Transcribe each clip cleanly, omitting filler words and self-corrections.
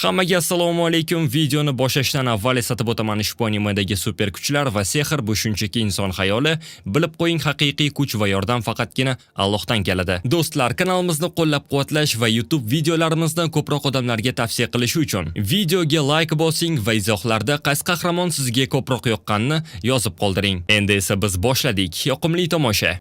Hammaga assalomu alaykum. Videoni boshlashdan avval eslatib o'taman, ushbu animedagi super kuchlar va sehr bu shunchaki inson xayoli. Bilib qo'ying, haqiqiy kuch va yordam faqatgina Allohdan keladi. Do'stlar, kanalimizni qo'llab-quvvatlash va YouTube videolarimizni ko'proq odamlarga tavsiya qilish uchun videoga like bosing va izohlarda qaysi qahramon sizga ko'proq yoqqanini yozib qoldiring. Endi esa biz boshladik. Yoqimli tomosha.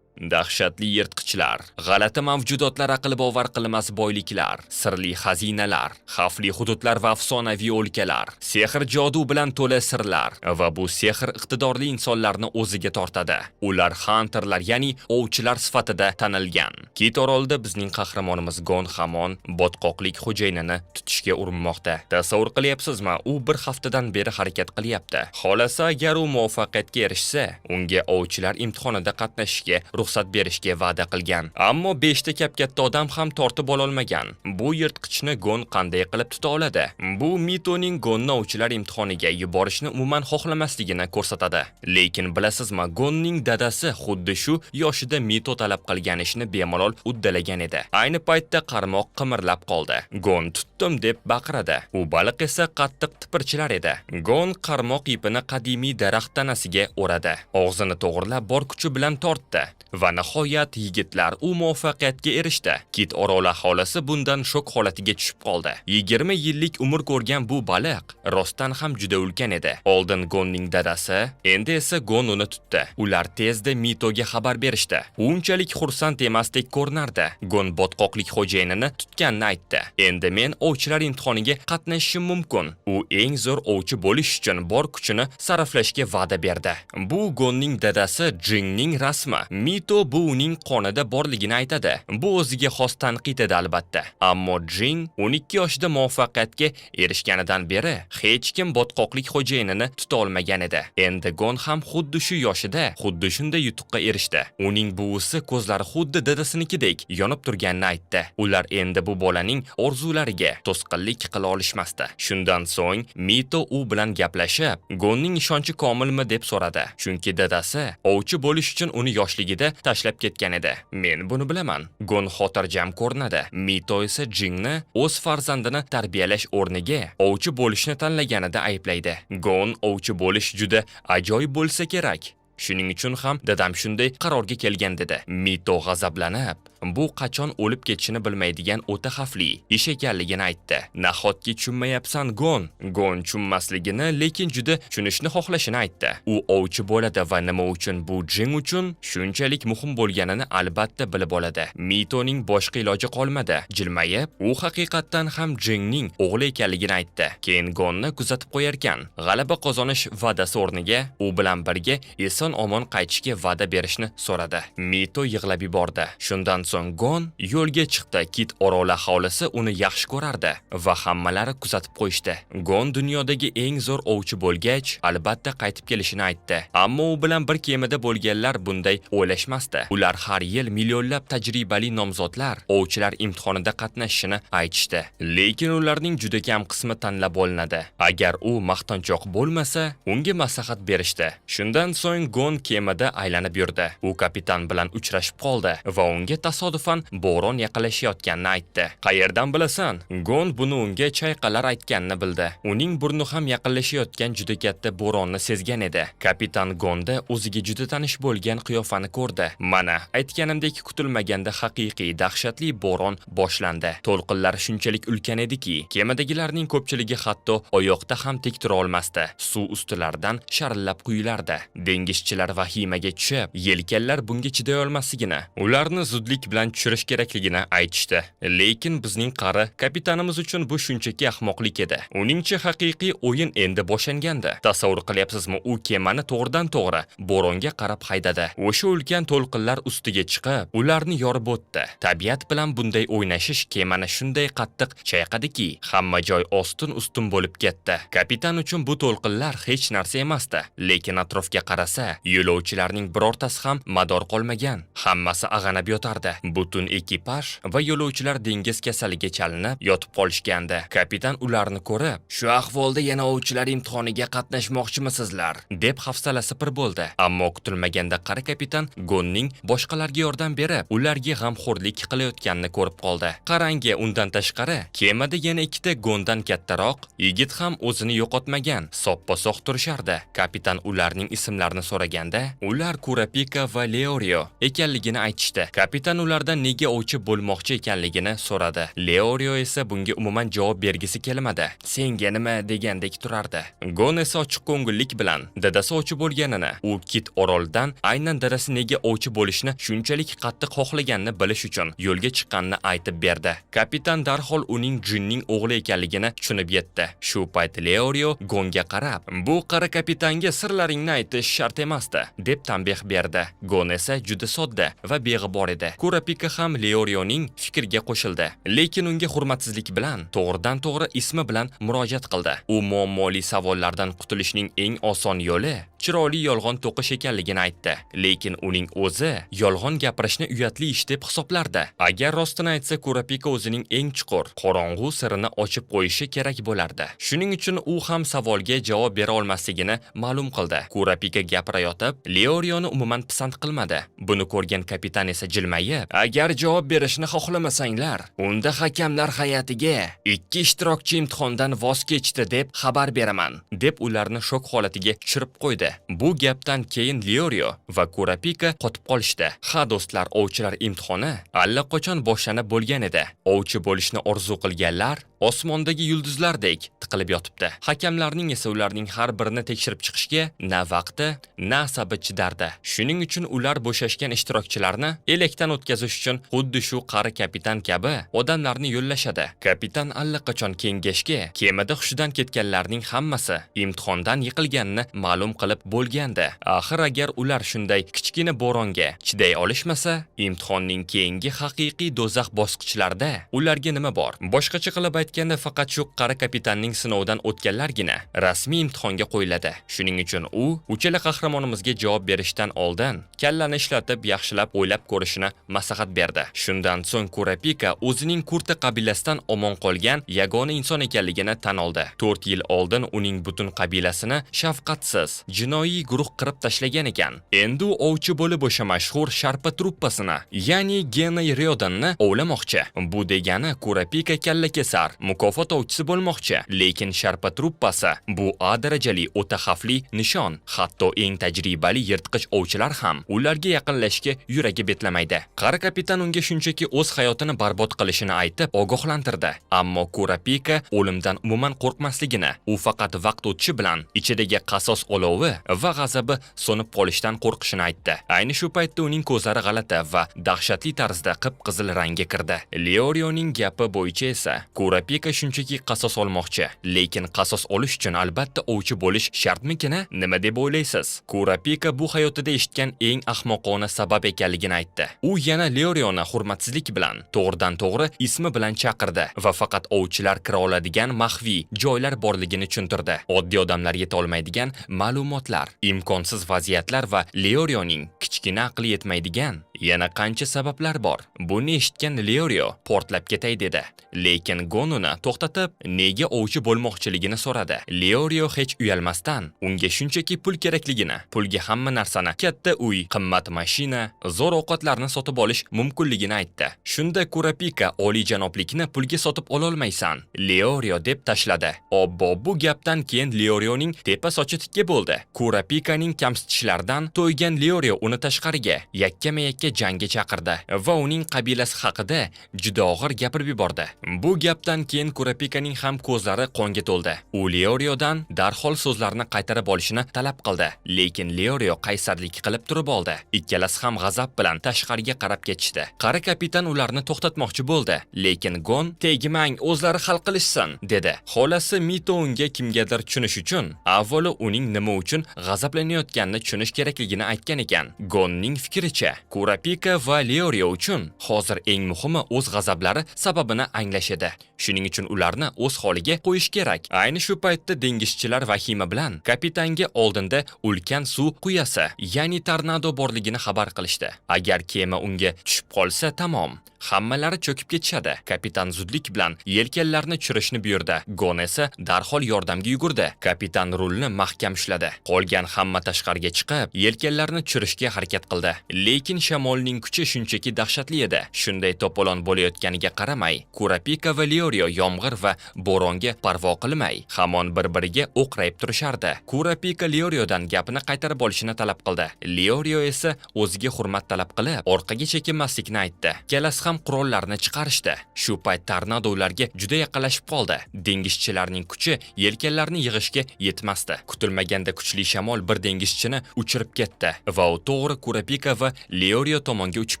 Dahshatli yirtqichlar, g'alati mavjudotlar, aql bovar qilmas boyliklar, sirli xazinalar, xavfli hududlar va afsonaviy o'lkalar, sehr jodu bilan to'la sirlar va bu sehr iqtidorli insonlarni o'ziga tortadi. Ular hunterlar, ya'ni ovchilar sifatida tanilgan. Kit orolida bizning qahramonimiz Gon hamon botqoqlik xo'jayinini tutishga urinmoqda. Tasavvur qilyapsizmi? U bir haftadan beri harakat qilyapti. Xolasa, agar u muvaffaqiyatga erishsa, unga ovchilar imtihonida qatnashishga ruxsat berishga va'da qilgan. Ammo 5 ta kap-katta odam ham tortib ololmagan. Bu yirtqichni Gon qanday qilib tuta oladi? Bu Mitoning Gonni ovchilar imtihoniga yuborishni umuman xohlamasligini ko'rsatadi. Lekin bilasizmi, Gonning dadasi xuddi shu yoshida Mito talab qilgan ishni bemalol uddalagan edi. Ayni paytda qarmoq qimirlab qoldi. Gon "Tutdim!" deb baqiradi. U baliq esa qattiq tipirchilar edi. Gon qarmoq ipini qadimiy daraxt tanasiga o'radi. Og'zini to'g'rilab, bor kuchi bilan tortdi. Va nihoyat, yigitlar, u muvaffaqiyatga erishdi. Kit oroli aholisi bundan shok holatiga tushib qoldi. 20 yillik umr ko'rgan bu baliq rostdan ham juda ulkan edi. Oldin Gonning dadasi, endi esa Gon uni tutdi. Ular tezda Mitoga xabar berishdi. U unchalik xursand emasdek ko'rinardi. Gon botqoqlik xo'jayinini tutganini aytdi. "Endi men ovchilar imtihoniga qatnashishim mumkin." U eng zo'r ovchi bo'lish uchun bor kuchini sarflashga va'da berdi. Bu Gonning dadasi Jingning rasmi. Mito bu uning qonida borligini aytadi. Bu o'ziga xos tanqid edi, albatta. Ammo Jing 12 yoshida muvaffaqiyatga erishganidan beri hech kim botqoqlik xo'jayinini tuta olmagan edi. Endi Gon ham xuddi shu yoshida xuddi shunday yutuqqa erishdi. Uning buvisi ko'zlari xuddi dadasinikidek yonib turganini aytdi. Ular endi bu bolaning orzulariga to'sqinlik qila olishmasdi. Shundan so'ng Mito u bilan gaplashib, Gonning ishonchi komilmi deb so'radi. Chunki dadasi ovchi bo'lish uchun uni yoshligida tashlab ketgan edi. "Men buni bilaman." Gon xotirjam ko'rinadi. Mito esa Jingni o'z farzandini tarbiyalash o'rniga ovchi bo'lishni tanlaganida ayblaydi. Gon "Ovchi bo'lish juda ajoyib bo'lsa kerak. Shuning uchun ham dadam shunday qarorga kelgan", dedi. Mito g'azablanib, bu qachon o'lib ketishini bilmaydigan o'ta xavfli ish ekanligini aytdi. "Nahotki tushunmayapsan, Gon?" Gon tushunmasligini, lekin juda tushunishni xohlashini aytdi. U ovchi bo'ladi va nima uchun bu Jing uchun shunchalik muhim bo'lganini albatta bilib oladi. Mitoning boshqa iloji qolmadi. Jilmayib, u haqiqatdan ham Jingning o'g'li ekanligini aytdi. Keyin Gonni kuzatib qo'yarkan, g'alaba qozonish va'dasi o'rniga u bilan birga eson omon qaytishga va'da berishni so'radi. Mito yig'lab yubordi. Shundan so'ng Gon yo'lga chiqdi. Kit oroli aholisi uni yaxshi ko'rardi va hammalari kuzatib qo'yishdi. Gon dunyodagi eng zo'r ovchi bo'lgach, albatta qaytib kelishini aytdi. Ammo u bilan bir kemada bo'lganlar bunday o'ylashmasdi. Ular har yil millionlab tajribali nomzodlar ovchilar imtihonida qatnashishini aytishdi. Lekin ularning juda kam qismi tanlab olinadi. Agar u maqtanchoq bo'lmasa, unga maslahat berishdi. Shundan so'ng Gon kemada aylanib yurdi. U kapitan bilan uchrashib qoldi va unga tasodifan bo'ron yaqinlashayotganini aytdi. "Qayerdan bilasan?" Gon buni unga chayqalar aytganini bildi. Uning burni ham yaqinlashayotgan juda katta bo'ronni sezgan edi. Kapitan Gonda o'ziga juda tanish bo'lgan qiyofani ko'rdi. Mana, aytganimdek, kutilmaganda haqiqiy dahshatli bo'ron boshlandi. To'lqinlar shunchalik ulkan ediki, kemadagilarning ko'pchiligi hatto oyoqda ham tik tura olmasdi. Suv ustilaridan sharillab quyilardi. Dengizchilar vahimaga tushib, yelkanlar bunga chiday olmasligini, ularni zudlik bilan tushirish kerakligini aytishdi. Lekin bizning qari kapitanimiz uchun bu shunchaki ahmoqlik edi. Uningcha haqiqiy o'yin endi boshlangandi. Tasavvur qilyapsizmi, u kemani to'g'ridan to'g'ri bo'ronga qarab haydadi. O'sha ulkan to'lqinlar ustiga chiqib, ularni yorib o'tdi. Tabiat bilan bunday o'ynashish kemani shunday qattiq chayqadiki, hamma joy ostin-ustun bo'lib ketdi. Kapitan uchun bu to'lqinlar hech narsa emasdi, lekin atrofga qarasa, yo'lovchilarning birortasi ham mador qolmagan. Hammasi ag'anab yotardi. Butun ekipaj va yo'lovchilar dengiz kasaliga chalinib yotib qolishgandi. Kapitan ularni ko'rib, "Shu ahvolda yana ovchilar imtihoniga qatnashmoqchimisizlar?" deb hafsalasi pir bo'ldi. Ammo kutilmaganda qari kapitan Gonning boshqalarga yordam berib, ularga g'amxo'rlik qilayotganini ko'rib qoldi. Qarangi, undan tashqari, kemada yana ikkita Gondan kattaroq yigit ham o'zini yo'qotmagan, soppa-sog' turishardi. Kapitan ularning ismlarini so'raganda, ular Kurapika va Leorio ekanligini aytishdi. Kapitan ulardan nega ovchi bo'lmoqchi ekanligini so'radi. Leorio esa bunga umuman javob bergisi kelmadi. "Senga nima?" degandek turardi. Gon esa ochiq ko'ngillik bilan dadasi ovchi bo'lganini, u Kit orolidan aynan dadasi nega ovchi bo'lishni shunchalik qattiq xohlaganini bilish uchun yo'lga chiqqanini aytib berdi. Kapitan darhol uning jinning o'g'li ekanligini tushunib yetdi. Shu payt Leorio Gonga qarab, "Bu qari kapitanga sirlaringni aytish shart emasdi", deb tanbeh berdi. Gon esa juda sodda va beg'ubor edi. Kurapika ham Leorioning fikriga qo'shildi, lekin unga hurmatsizlik bilan to'g'ridan-to'g'ri ismi bilan murojaat qildi. U muammoli savollardan qutulishning eng oson yo'li chiroyli yolg'on to'qish ekanligini aytdi. Lekin uning o'zi yolg'on gapirishni uyatli ish deb hisoblardi. Agar rostini aytsa, Kurapika o'zining eng chuqur, qorong'u sirini ochib qo'yishi kerak bo'lardi. Shuning uchun u ham savolga javob bera olmasligini ma'lum qildi. Kurapika gapirayotib, Leorioni umuman pisand qilmadi. Buni ko'rgan kapitan esa jilmayib, "Agar javob berishni xohlamasanglar, unda hakamlar hay'atiga ikki ishtirokchi imtihondan voz kechdi deb xabar beraman", deb ularni shok holatiga tushirib qo'ydi. Bu gapdan keyin Leorio va Kurapika qotib qolishdi. Ha do'stlar, ovchilar imtihoni allaqachon boshlanib bo'lgan edi. Ovchi bo'lishni orzu qilganlar osmondagi yulduzlardek tiqilib yotibdi. Hakamlarning esa ularning har birini tekshirib chiqishga na vaqti, na asabi chidardi. Shuning uchun ular bo'shashgan ishtirokchilarni elakdan o'tkazish uchun xuddi shu qari kapitan kabi odamlarni yo'llashadi. Kapitan allaqachon kengashga kemada hushidan ketganlarning hammasi imtihondan yiqilganini ma'lum qilib bo'lgandi. Axir agar ular shunday kichkina bo'ronga chiday olishmasa, imtihonning keyingi haqiqiy do'zax bosqichlarida ularga nima bor? Boshqacha qilib aytganda, faqat shu qari kapitanning sinovidan o'tganlargina rasmiy imtihonga qo'yiladi. Shuning uchun u uchala qahramonimizga javob berishdan oldin kallani ishlatib, yaxshilab o'ylab ko'rishini maslahat berdi. Shundan so'ng Kurapika o'zining Kurta qabilasidan omon qolgan yagona inson ekanligini tan oldi. 4 yil oldin uning butun qabilasini shafqatsiz jinoiy guruh qirib tashlagan ekan. Endi u ovchi bo'lib o'sha mashhur Sharpa truppasini, ya'ni Genay Ryodanni ovlamoqchi. Bu degani Kurapika kallakesar, mukofot ovchisi bo'lmoqchi. Lekin Sharpa truppasi bu A darajali o'ta xavfli nishon. Hatto eng tajribali yirtqich ovchilar ham ularga yaqinlashishga yuragi betlamaydi. Qari kapitan unga shunchaki o'z hayotini barbod qilishini aytib ogohlantirdi. Ammo Kurapika o'limdan umuman qo'rqmasligini, u faqat vaqt o'tishi bilan ichidagi qasos olovi va g'azabi so'nib qolishidan qo'rqishini aytdi. Ayni shu paytda uning ko'zlari g'alati va dahshatli tarzda qip-qizil rangga kirdi. Leorioning gapi bo'yicha esa Kurapika shunchaki qasos olmoqchi, lekin qasos olish uchun albatta ovchi bo'lish shartmikina? Nima deb o'ylaysiz? Kurapika bu hayotida eshitgan eng ahmoqona sabab ekanligini aytdi. U yana Leorioni hurmatsizlik bilan to'g'ridan to'g'ri ismi bilan chaqirdi va faqat ovchilar kira oladigan maxfiy joylar borligini tushuntirdi. Oddiy odamlar yeta olmaydigan ma'lumotlar, imkonsiz vaziyatlar va Leorioning kichkina aqli yetmaydigan yana qancha sabablar bor. Buni eshitgan Leorio portlab ketay dedi. Lekin Gon uni to'xtatib, nega ovchi bo'lmoqchiligini so'radi. Leorio hech uyalmasdan unga shunchaki pul kerakligini, pulga hamma narsani, katta uy, qimmat mashina, zo'r ovqatlarni sotib olish mumkinligini aytdi. Shunda Kurapika oliyjanoblikni pulga sotib ololmaysan, Leorio, deb tashladi. Obbo, bu gapdan keyin Leorioning tepa sochi tikka bo'ldi. Kurapikaning kamsitishlaridan to'ygan Leorio uni tashqariga yakkama-yakka jangga chaqirdi va uning qabilasi haqida juda og'ir gapirib yubordi. Bu gapdan keyin Kurapikaning ham ko'zlari qonga to'ldi. U Leoriodan darhol so'zlarini qaytarib olishini talab qildi, lekin Leorio qaysarlik qilib turib oldi. Ikkalasi ham g'azab bilan tashqariga qarab ketishdi. Qari kapitan ularni to'xtatmoqchi bo'ldi, lekin Gon "Tegmang, o'zlari hal qilishsin", dedi. Xolasi Mito unga kimgadir tushunish uchun avvalo uning nima uchun g'azablanayotganini tushunish kerakligini aytgan ekan. Gonning fikricha, Kurapika va Leorio uchun hozir eng muhimi o'z g'azablari sababini anglash edi. Shuning Shuning uchun ularni o'z holiga qo'yish kerak. Ayni shu paytda dengizchilar vahima bilan kapitanga oldinda ulkan suv quyasi, ya'ni tornado borligini xabar qilishdi. Agar kema unga tushib qolsa, tamom. Hammalari cho'kib ketishadi. Kapitan zudlik bilan yelkanlarni tushirishni buyurdi. Gon esa darhol yordamga yugurdi. Kapitan rulni mahkam ushladi. Qolgan hamma tashqariga chiqib, yelkanlarni tushirishga harakat qildi. Lekin shamolning kuchi shunchaki dahshatli edi. Shunday to'polon bo'layotganiga qaramay, Kurapika va Leorio yomg'ir va bo'ronga parvo qilmay, hamon bir-biriga o'qrayib turishardi. Kurapika Leoriodan gapini qaytarib olishini talab qildi. Leorio esa o'ziga hurmat talab qilib, orqaga chekinmaslikni aytdi. Ikkalasi ham qurollarni chiqarishdi. Shu payt tornado ularga juda yaqinlashib qoldi. Dengizchilarning kuchi yelkanlarni yig'ishga yetmasdi. Kutilmaganda kuchli shamol bir dengizchini uchirib ketdi va u to'g'ri Kurapika va Leorio tomonga uchib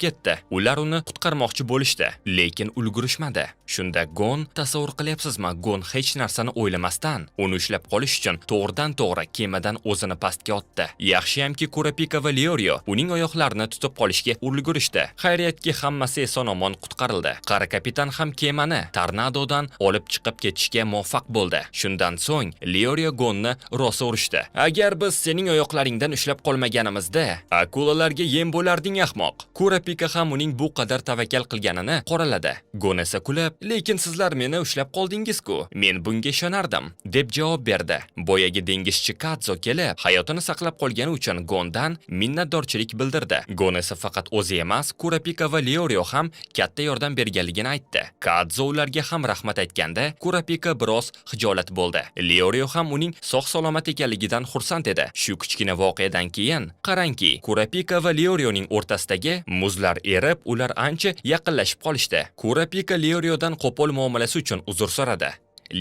ketdi. Ular uni qutqarmoqchi bo'lishdi, lekin ulgurishmadi. Shunda Gon, tasavvur qilyapsizmi, Gon hech narsani o'ylamasdan uni ushlab qolish uchun to'g'ridan-to'g'ri kemadan o'zini pastga otdi. Yaxshiyamki, Kurapika va Leorio uning oyoqlarini tutib qolishga ulgurishdi. Xayriyatki, hammasi eson-omon qutqarildi. Qari kapitan ham kemani tornadodan olib chiqib ketishga muvaffaq bo'ldi. Shundan so'ng Leorio Gonni rosa urishdi. "Agar biz sening oyoqlaringdan ushlab qolmaganimizda, akulalarga yem bo'larding, ahmoq." Kurapika ham uning bu qadar tavakkal qilganini qoraladi. Gon esa kulib, "Lekin sizlar meni ushlab qoldingiz-ku. Men bunga ishonardim", deb javob berdi. Boyagi dengizchi Kadzo kelib, hayotini saqlab qolgani uchun Gondan minnatdorchilik bildirdi. Gon esa faqat o'zi emas, Kurapika va Leorio ham katta yordam berganligini aytdi. Kadzo ularga ham rahmat aytganda, Kurapika biroz xijolat bo'ldi. Leorio ham uning sog' salomat ekanligidan xursand edi. Shu kichkina voqeadan keyin, qarangki, Kurapika va Leorioning o'rtasidagi muzlar erib, ular ancha yaqinlashib qolishdi. Kurapika Leoriodan qo'pol muomalasi uchun uzr so'radi.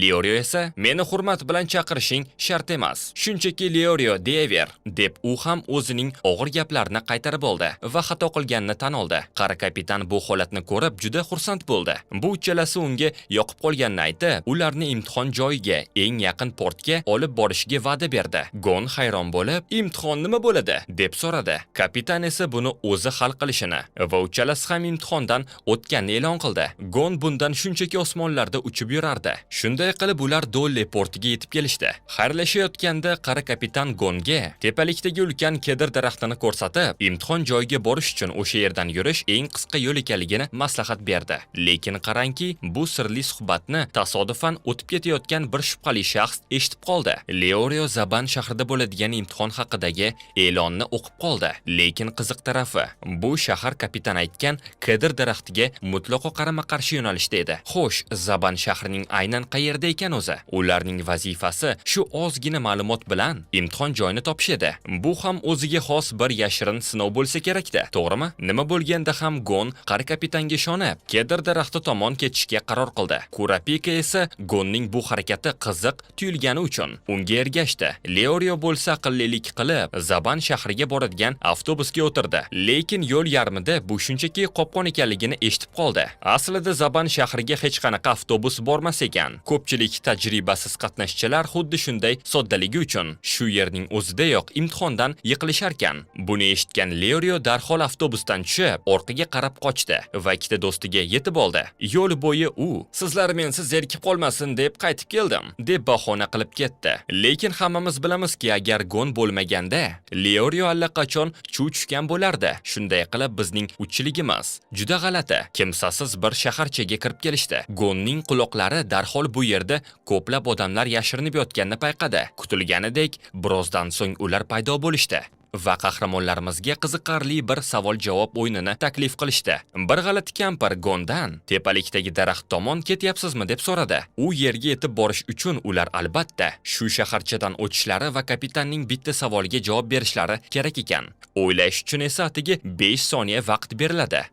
Leorio esa "Meni hurmat bilan chaqirishing shart emas. Shunchaki Leorio deyaver", deb u ham o'zining og'ir gaplarini qaytarib oldi va xato qilganini tan oldi. Qari kapitan bu holatni ko'rib juda xursand bo'ldi. Bu uchalasi unga yoqib qolganini aytib, ularni imtihon joyiga, eng yaqin portga olib borishiga va'da berdi. Gon hayron bo'lib, "Imtihon nima bo'ladi?" deb so'radi. Kapitan esa buni o'zi hal qilishini va uchalasi ham imtihondan o'tganini e'lon qildi. Gon bundan shunchaki osmonlarda uchib yurardi. Shunday qilib ular Dolle portiga yetib kelishdi. Xayrlashayotganda qari kapitan Gonga tepalikdagi ulkan kedr daraxtini ko'rsatib, imtihon joyiga borish uchun o'sha yerdan yurish eng qisqa yo'l ekanligini maslahat berdi. Lekin qarangki, bu sirli suhbatni tasodifan o'tib ketayotgan bir shubhali shaxs eshitib qoldi. Leorio Zaban shahrida bo'ladigan imtihon haqidagi e'lonni o'qib qoldi. Lekin qiziq tarafi, bu shahar kapitan aytgan kedr daraxtiga mutlaqo qarama-qarshi yo'nalishda edi. Xo'sh, Zaban shahrining aynan qayerda ekan o'zi? Ularning vazifasi shu ozgina ma'lumot bilan imtihon joyini topish edi. Bu ham o'ziga xos bir yashirin sinov bo'lsa kerakda, to'g'rimi? Nima bo'lganda ham Gon qari kapitanga ishonib, kedr daraxti tomon ketishga qaror qildi. Kurapika esa Gonning bu harakati qiziq tuyulgani uchun unga ergashdi. Leorio bo'lsa aqllilik qilib, Zaban shahriga boradigan avtobusga o'tirdi. Lekin yo'l yarmida bu shunchaki qopqon ekanligini eshitib qoldi. Aslida Zaban shahriga hech qanaqa avtobus bormas ekan. Ko'pchilik tajribasiz qatnashchilar xuddi shunday soddaligi uchun shu yerning o'zidayoq imtihondan yiqilisharkan. Buni eshitgan Leorio darhol avtobusdan tushib, orqaga qarab qochdi va ikkita do'stiga yetib oldi. Yo'l bo'yi u "Sizlar mensiz zerikib qolmasin deb qaytib keldim", deb bahona qilib ketdi. Lekin hammamiz bilamizki, agar Gon bo'lmaganda, Leorio allaqachon chuv tushgan bo'lardi. Shunday qilib bizning uchchiligimiz juda g'alati, kimsasiz bir shaharchaga kirib kelishdi. Gonning quloqlari darhol bu yerda ko'plab odamlar yashirinib yotganini payqadi. Kutilganidek, birozdan so'ng ular paydo bo'lishdi va qahramonlarimizga qiziqarli bir savol-javob o'yinini taklif qilishdi. Bir g'alati kampir Gondan tepalikdagi daraxt tomon ketyapsizmi deb so'radi. U yerga yetib borish uchun ular albatta shu shaharchadan o'tishlari va kapitanning bitta savoliga javob berishlari kerak ekan. O'ylash uchun esa atigi 5 soniya vaqt beriladi.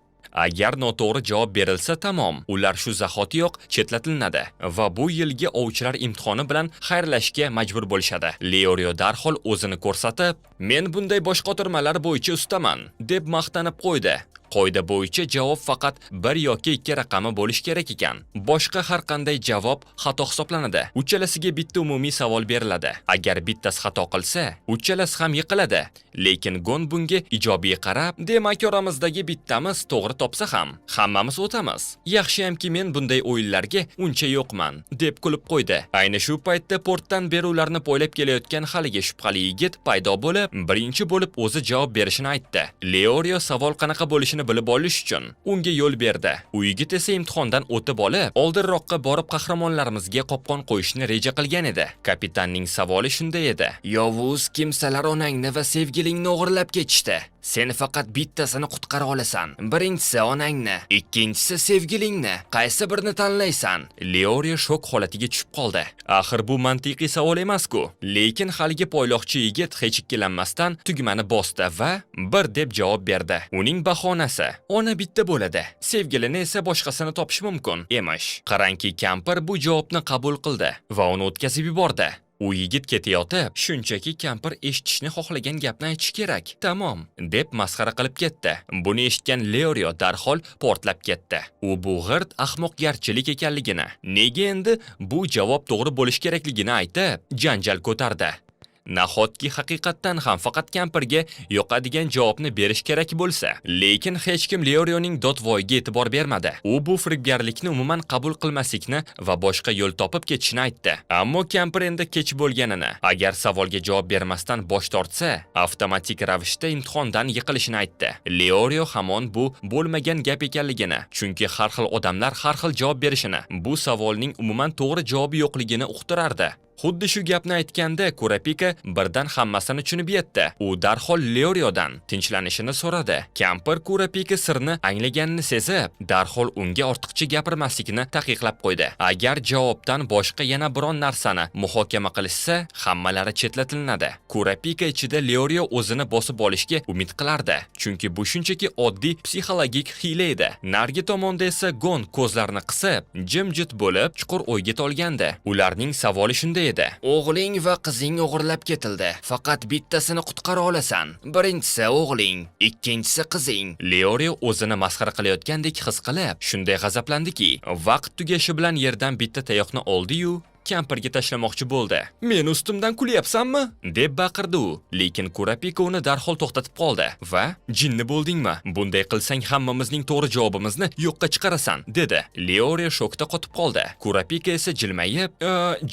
Agar noto'g'ri javob berilsa, tamom, ular shu zahotiyoq chetlatilinadi va bu yilgi ovchilar imtihoni bilan xayrlashishga majbur bo'lishadi. Leorio darhol o'zini ko'rsatib, "Men bunday boshqotirmalar bo'yicha ustaman", deb maqtanib qo'ydi. Qoida bo'yicha javob faqat bir yoki ikki raqami bo'lishi kerak ekan. Boshqa har qanday javob xato hisoblanadi. Uchalasiga bitta umumiy savol beriladi. Agar bittasi xato qilsa, uchalasi ham yiqiladi. Lekin Gon bunga ijobiy qarab, demak, oramizdagi bittamiz to'g'ri topsa ham, hammamiz o'tamiz. Yaxshiyamki, men bunday o'yinlarga uncha yo'qman, deb kulib qo'ydi. Ayni shu paytda portdan beri ularni poylab kelayotgan haligi shubhali yigit paydo bo'lib, birinchi bo'lib o'zi javob berishini aytdi. Leorio savol qanaqa bo'lishini bilib olish uchun unga yo'l berdi. U yigit esa imtihondan o'tib olib, oldinroqqa borib qahramonlarimizga qopqon qo'yishni reja qilgan edi. Kapitanning savoli shunday edi: "Yovuz kimsalar onangni va sevgilingni o'g'irlab ketishdi. Sen faqat bittasini qutqara olasan. Birinchisi onangni, ikkinchisi sevgilingni. Qaysi birini tanlaysan?" Leorio shok holatiga tushib qoldi. Axir bu mantiqiy savol emas-ku. Lekin haligi poyloqchi yigit hech ikkilanmasdan tugmani bosdi va bir deb javob berdi. Uning bahonasi: ona bitta bo'ladi, sevgilini esa boshqasini topish mumkin emish. Qarangki, kampir bu javobni qabul qildi va uni o'tkazib yubordi. U yigit ketayotib, shunchaki kampir eshitishni xohlagan gapni aytish kerak. Tamom, deb masxara qilib ketdi. Buni eshitgan Leorio darhol portlab ketdi. U bu g'irt ahmoqgarchilik ekanligini, nega endi bu javob to'g'ri bo'lishi kerakligini aytib, janjal ko'tardi. Nahotki haqiqatdan ham faqat kampirga yoqadigan javobni berish kerak bo'lsa? Lekin hech kim Leorioning dodvoyiga e'tibor bermadi. U bu firibgarlikni umuman qabul qilmaslikni va boshqa yo'l topib ketishini aytdi. Ammo kampir endi kech bo'lganini, agar savolga javob bermasdan bosh tortsa, avtomatik ravishda imtihondan yiqilishini aytdi. Leorio hamon bu bo'lmagan gap ekanligini, chunki har xil odamlar har xil javob berishini, bu savolning umuman to'g'ri javobi yo'qligini uqtirardi. Xuddi shu gapni aytganda Kurapika birdan hammasini tushunib yetdi. U darhol Leoriodan tinchlanishini so'radi. Kampir Kurapika sirni anglaganini sezib, darhol unga ortiqcha gapirmaslikni taqiqlab qo'ydi. Agar javobdan boshqa yana biron narsani muhokama qilishsa, hammalari chetlatilinadi. Kurapika ichida Leorio o'zini bosib olishga umid qilardi, chunki bu shunchaki oddiy psixologik hiyla edi. Narigi tomonda esa Gon ko'zlarini qisib, jimjit bo'lib, chuqur o'yga tolgandi. Ularning savoli shunday edi: "O'g'ling va qizing o'g'irlab ketildi. Faqat bittasini qutqara olasan. Birinchisi o'g'ling, ikkinchisi qizing." Leorio o'zini masxara qilayotgandek his qilib, shunday g'azablandiki, vaqt tugashi bilan yerdan bitta tayoqni oldi-yu, kampirga tashlamoqchi bo'ldi. "Men ustimdan kulyapsanmi?" deb baqirdi u. Lekin Kurapika uni darhol to'xtatib qoldi va "Jinni bo'ldingmi? Bunday qilsang hammamizning to'g'ri javobimizni yo'qqa chiqarasan", dedi. Leorio shokda qotib qoldi. Kurapika esa jilmayib,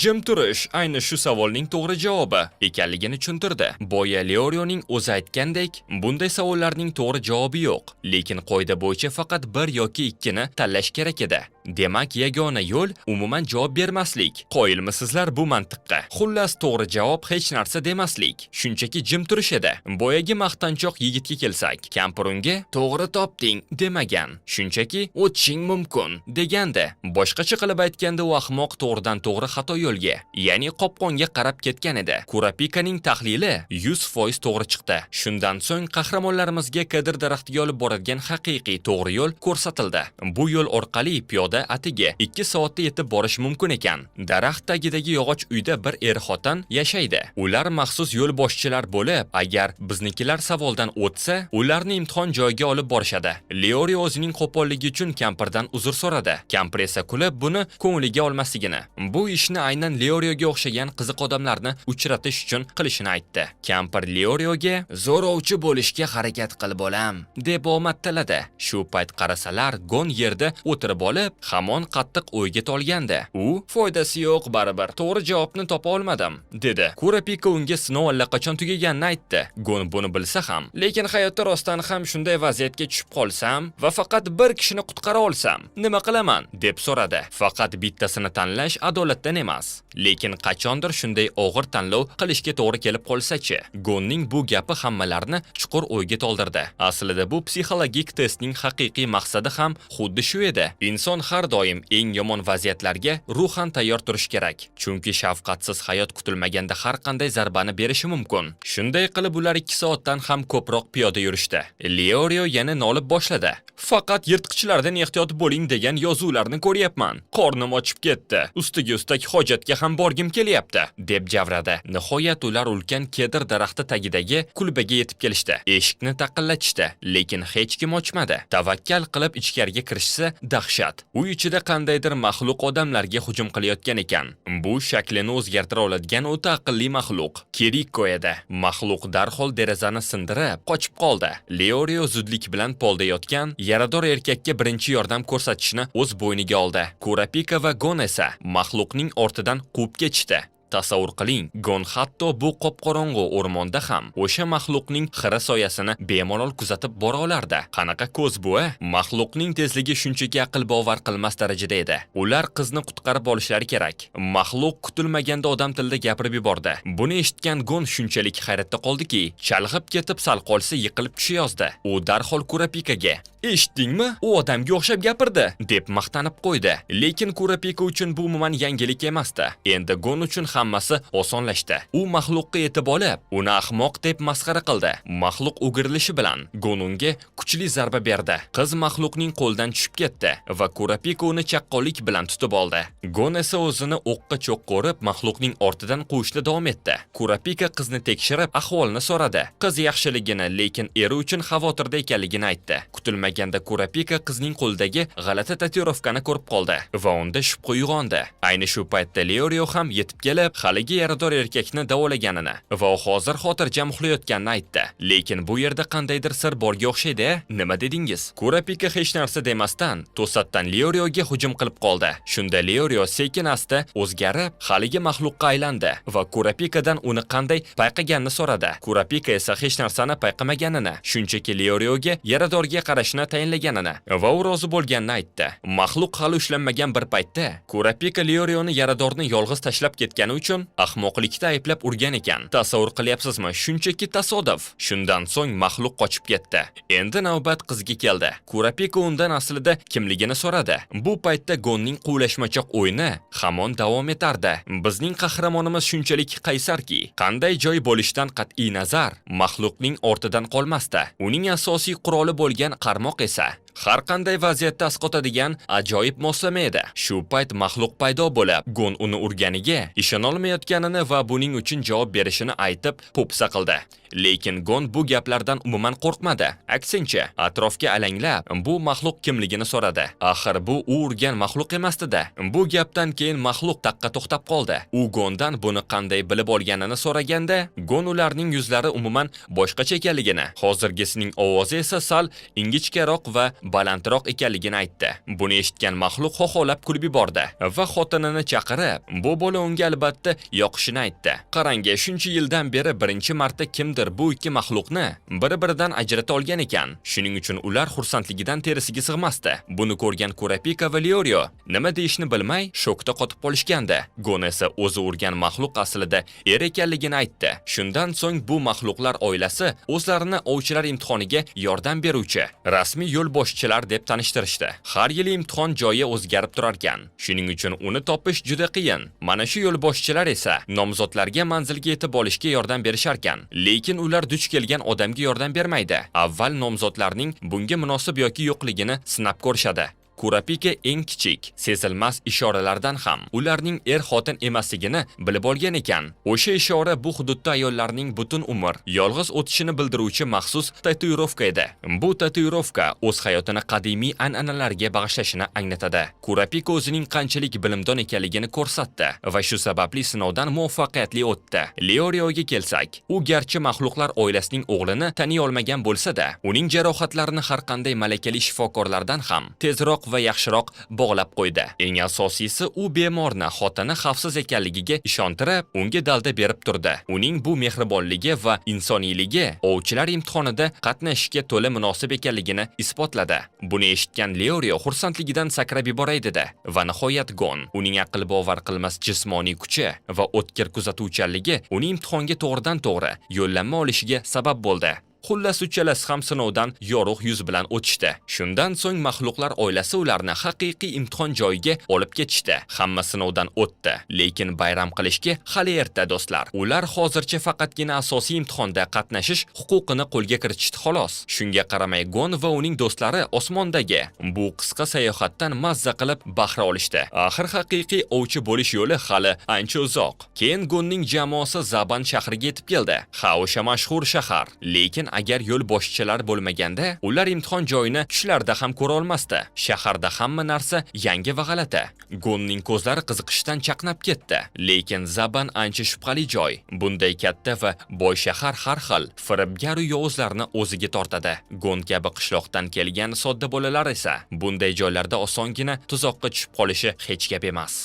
"Jim turish ayni shu savolning to'g'ri javobi" ekanligini tushuntirdi. Boya Leorioning o'zi aytgandek, bunday savollarning to'g'ri javobi yo'q, lekin qoida bo'yicha faqat bir yoki ikkini tanlash kerak edi. Demak, yagona yo'l umuman javob bermaslik. Qoyilmisizlar bu mantiqqa? Xullas, to'g'ri javob hech narsa demaslik, shunchaki jim turish edi. Boyagi maqtanchoq yigitga kelsak, kampir unga "To'g'ri topding" demagan, shunchaki "O'tishing mumkin" degandi. Boshqacha qilib aytganda, u ahmoq to'g'ridan to'g'ri xato yo'lga, ya'ni qopqonga qarab ketgan edi. Kurapikaning tahlili 100% to'g'ri chiqdi. Shundan so'ng qahramonlarimizga kedr daraxtiga olib boradigan haqiqiy to'g'ri yo'l ko'rsatildi. Bu yo'l orqali piyoda atigi 2 soatda yetib borish mumkin ekan. Daraxt tagidagi yog'och uyda bir er-xotin yashaydi. Ular maxsus yo'lboshchilar bo'lib, agar biznikilar savoldan o'tsa, ularni imtihon joyiga olib borishadi. Leori o'zining qo'polligi uchun kampirdan uzr so'radi. Kampir esa kulib, buni ko'ngliga olmasligini, bu ishni aynan Leorioga o'xshagan qiziq odamlarni uchratish uchun qilishini aytdi. Kampir Leorioga "Zo'rovchi bo'lishga harakat qil, bolam", deb omad tiladi. Shu payt qarasalar, Gon yerda o'tirib olib, hamon qattiq o'yga tolgandi. U "Foydasi yo'q baribir, to'g'ri javobni topa olmadim", dedi. Kurapika unga sinov allaqachon tugaganini aytdi. Gon buni bilsa ham, lekin hayotda rostdan ham shunday vaziyatga tushib qolsam va faqat bir kishini qutqara olsam, nima qilaman, deb so'radi. Faqat bittasini tanlash adolatdan emas. Lekin qachondir shunday og'ir tanlov qilishga to'g'ri kelib qolsa-chi? Gonning bu gapi hammalarni chuqur o'yga toldirdi. Aslida bu psixologik testning haqiqiy maqsadi ham xuddi shu edi. Inson har doim eng yomon vaziyatlarga ruhan tayyor turish kerak, chunki shafqatsiz hayot kutilmaganda har qanday zarbani berishi mumkin. Shunday qilib, ular 2 soatdan ham ko'proq piyoda yurishdi. Leorio yana nolib boshladi. "Faqat yirtqichlardan ehtiyot bo'ling degan yozuvlarni ko'ryapman. Qornim ochib ketdi. Ustiga ustak hojatga ham borgim kelyapti", deb javradi. Nihoyat ular ulkan kedr daraxti tagidagi kulbaga yetib kelishdi. Eshikni taqillatishdi, lekin hech kim ochmadi. Tavakkal qilib ichkariga kirishsa, dahshat. Uy ichida qandaydir maxluq odamlarga hujum qilayotgan ekan. Bu shaklini o'zgartira oladigan o'ta aqlli maxluq Kiriko edi. Maxluq darhol derazani sindirib, qochib qoldi. Leorio zudlik bilan polda yotgan yarador erkakka birinchi yordam ko'rsatishni o'z bo'yniga oldi. Kurapika va Gon esa maxluqning ortidan quvib ketishdi. Tasavvur qiling, Gon hatto bu qop-qorong'u o'rmonda ham o'sha maxluqning xira soyasini bemalol kuzatib bora olardi. Qanaqa ko'z bu, a? Maxluqning tezligi shunchaki aql bovar qilmas darajada edi. Ular qizni qutqarib olishlari kerak. Maxluq kutilmaganda odam tilida gapirib yubordi. Buni eshitgan Gon shunchalik hayratda qoldiki, chalg'ib ketib, sal qolsa yiqilib tushayozdi. U darhol Kurapikaga: "Eshitdingmi? U odamga o'xshab gapirdi", deb maqtanib qo'ydi. Lekin Kurapika uchun bu umuman yangilik emasdi. Endi Gon uchun hammasi osonlashdi. U maxluqqa yetib olib, uni ahmoq deb masxara qildi. Maxluq o'girilishi bilan Gon unga kuchli zarba berdi. Qiz maxluqning qo'lidan tushib ketdi va Kurapika uni chaqqonlik bilan tutib oldi. Gon esa o'zini o'qqa cho'qqa urib, maxluqning ortidan quvishda davom etdi. Kurapika qizni tekshirib, ahvolini so'radi. Qiz yaxshiligini, lekin eri uchun xavotirda ekanligini aytdi. Kutilmaganda Kurapika qizning qo'lidagi g'alati tatuirovkani ko'rib qoldi va unda shubha uyg'ondi. Ayni shu paytda Leorio ham yetib kelib, haligi yarador erkakni davolaganini va u hozir xotirjam uxlayotganini aytdi. Lekin bu yerda qandaydir sir borga o'xshaydi, nima dedingiz? Kurapika hech narsa demasdan to'satdan Leorioga hujum qilib qoldi. Shunda Leorio sekin asta o'zgarib, haligi maxluqqa aylandi va Kurapikadan uni qanday payqaganini so'radi. Kurapika esa hech narsani payqamaganini, shunchaki Leorioga yaradorga qarashni tayinlaganini va u rozi bo'lganini aytdi. Maxluq hali ushlanmagan bir paytda Kurapika Leorioni yaradorni yolg'iz tashlab ketgani uchun ahmoqlikda ayblab urgan ekan. Tasavvur qilyapsizmi? Shunchaki tasodif. Shundan so'ng maxluq qochib ketdi. Endi navbat qizga keldi. Kurapika undan aslida kimligini so'radi. Bu paytda Gonning quvlashmachoq o'yini hamon davom etardi. Bizning qahramonimiz shunchalik qaysarki, qanday joy bo'lishidan qat'iy nazar maxluqning ortidan qolmasdi. Uning asosiy quroli bo'lgan qarmoq esa har qanday vaziyatda asqotadigan ajoyib moslama edi. Shu payt maxluq paydo bo'lib, Gon uni urganiga ishonolmayotganini va buning uchun javob berishini aytib, po'pisa qildi. Lekin Gon bu gaplardan umuman qo'rqmadi. Aksincha, atrofga alanglab, bu maxluq kimligini so'radi. Axir bu u urgan maxluq emasdi-da. Bu gapdan keyin maxluq taqqa to'xtab qoldi. U Gondan buni qanday bilib olganini so'raganda, Gon ularning yuzlari umuman boshqacha ekanligini, hozirgisining ovozi esa sal ingichkaroq va balandroq ekanligini aytdi. Buni eshitgan maxluq xoxolab kulib yubordi va xotinini chaqirib, bu bola unga albatta yoqishini aytdi. Qarang, shuncha yildan beri birinchi marta kimdir bu ikki maxluqni bir-biridan ajrata olgan ekan. Shuning uchun ular xursandligidan terisiga sig'masdi. Buni ko'rgan Kurapika va Leorio nima deyishni bilmay, shokda qotib qolishgandi. Gon esa o'zi urgan maxluq aslida er ekanligini aytdi. Shundan so'ng bu maxluqlar oilasi o'zlarini ovchilar imtihoniga yordam beruvchi rasmiy yo'lboshchilar deb tanishtirishdi. Har yili imtihon joyi o'zgarib turar ekan. Shuning uchun uni topish juda qiyin. Mana shu yo'lboshchilar esa nomzodlarga manzilga yetib olishga yordam berishar ekan. Lekin ular duch kelgan odamga yordam bermaydi. Avval nomzodlarning bunga munosib yoki yo'qligini sinab ko'rishadi. Kurapika eng kichik, sezilmas ishoralardan ham ularning er-xotin emasligini bilib olgan ekan. O'sha ishora bu hududda ayollarning butun umr yolg'iz o'tishini bildiruvchi maxsus tatuirovka edi. Bu tatuirovka o'z hayotini qadimiy an'analarga bag'ishlashini anglatadi. Kurapika o'zining qanchalik bilimdon ekanligini ko'rsatdi va shu sababli sinovdan muvaffaqiyatli o'tdi. Leorioga kelsak, u garchi maxluqlar oilasining o'g'lini taniy olmagan bo'lsa-da, uning jarohatlarini har qanday malakali shifokorlardan ham tezroq va yaxshiroq bog'lab qo'ydi. Eng asosiysi, u bemorni xotini xavfsiz ekanligiga ishontirib, unga dalda berib turdi. Uning bu mehribonligi va insoniyligi ovchilar imtihonida qatnashishga to'la munosib ekanligini isbotladi. Buni eshitgan Leorio xursandligidan sakrab yuboray dedi va nihoyat Gon, uning aql bovar qilmas jismoniy kuchi va o'tkir kuzatuvchanligi uni imtihonga to'g'ridan to'g'ri yo'llanma olishiga sabab bo'ldi. Xullas, uchalasi ham sinovdan yorug' yuz bilan o'tishdi. Shundan so'ng maxluqlar oilasi ularni haqiqiy imtihon joyiga olib ketishdi. Hamma sinovdan o'tdi, lekin bayram qilishga hali erta, do'stlar. Ular hozircha faqatgina asosiy imtihonda qatnashish huquqini qo'lga kiritishdi, xolos. Shunga qaramay, Gon va uning do'stlari osmondagi bu qisqa sayohatdan mazza qilib bahra olishdi. Axir haqiqiy ovchi bo'lish yo'li hali ancha uzoq. Keyin Gonning jamoasi Zaban shahriga yetib keldi. Ha, o'sha mashhur shahar. Lekin agar yo'l boshchilar bo'lmaganda, ular imtihon joyini tushlarida ham ko'ra olmasdi. Shaharda hamma narsa yangi va g'alati. Gonning ko'zlari qiziqishdan chaqnab ketdi. Lekin Zaban ancha shubhali joy. Bunday katta va boy shahar har xil firibgar yovuzlarni o'ziga tortadi. Gon kabi qishloqdan kelgan sodda bolalar esa bunday joylarda osongina tuzoqqa tushib qolishi hech gap emas.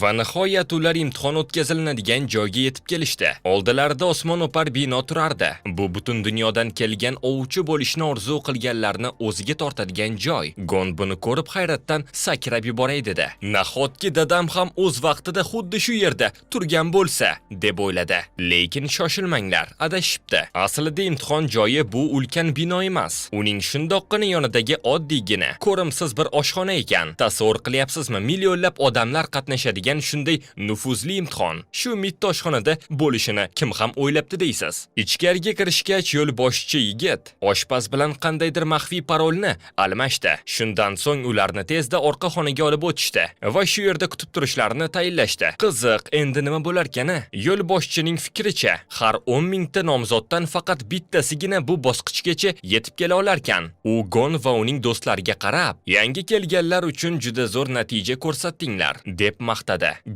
Va nihoyat ular imtihon o'tkazilinadigan joyga yetib kelishdi. Oldilarida osmon o'par bino turardi. Bu butun dunyodan kelgan ovchi bo'lishni orzu qilganlarni o'ziga tortadigan joy. Gon buni ko'rib hayratdan sakrab yuboray dedi. Nahotki dadam ham o'z vaqtida xuddi shu yerda turgan bo'lsa, deb o'yladi. Lekin shoshilmanglar, adashibdi. Aslida imtihon joyi bu ulkan bino emas. Uning shundoqqina yonidagi oddiygina, ko'rimsiz bir oshxona ekan. Tasavvur qilyapsizmi? Millionlab odamlar qatnashadigan shunday nufuzli imtihon shu mitti oshxonada bo'lishini kim ham o'ylabdi deysiz. Ichkariga kirishgach, yo'lboshchi yigit oshpaz bilan qandaydir maxfiy parolni almashdi. Shundan so'ng ularni tezda orqa xonaga olib o'tishdi va shu yerda kutib turishlarini tayinlashdi. Qiziq, endi nima bo'larkan-a? Yo'lboshchining fikricha, har 10 mingta nomzoddan faqat bittasigina bu bosqichgacha yetib kela olarkan. U Gon va uning do'stlariga qarab, "Yangi kelganlar uchun juda zo'r natija ko'rsatdinglar", deb maqtadi.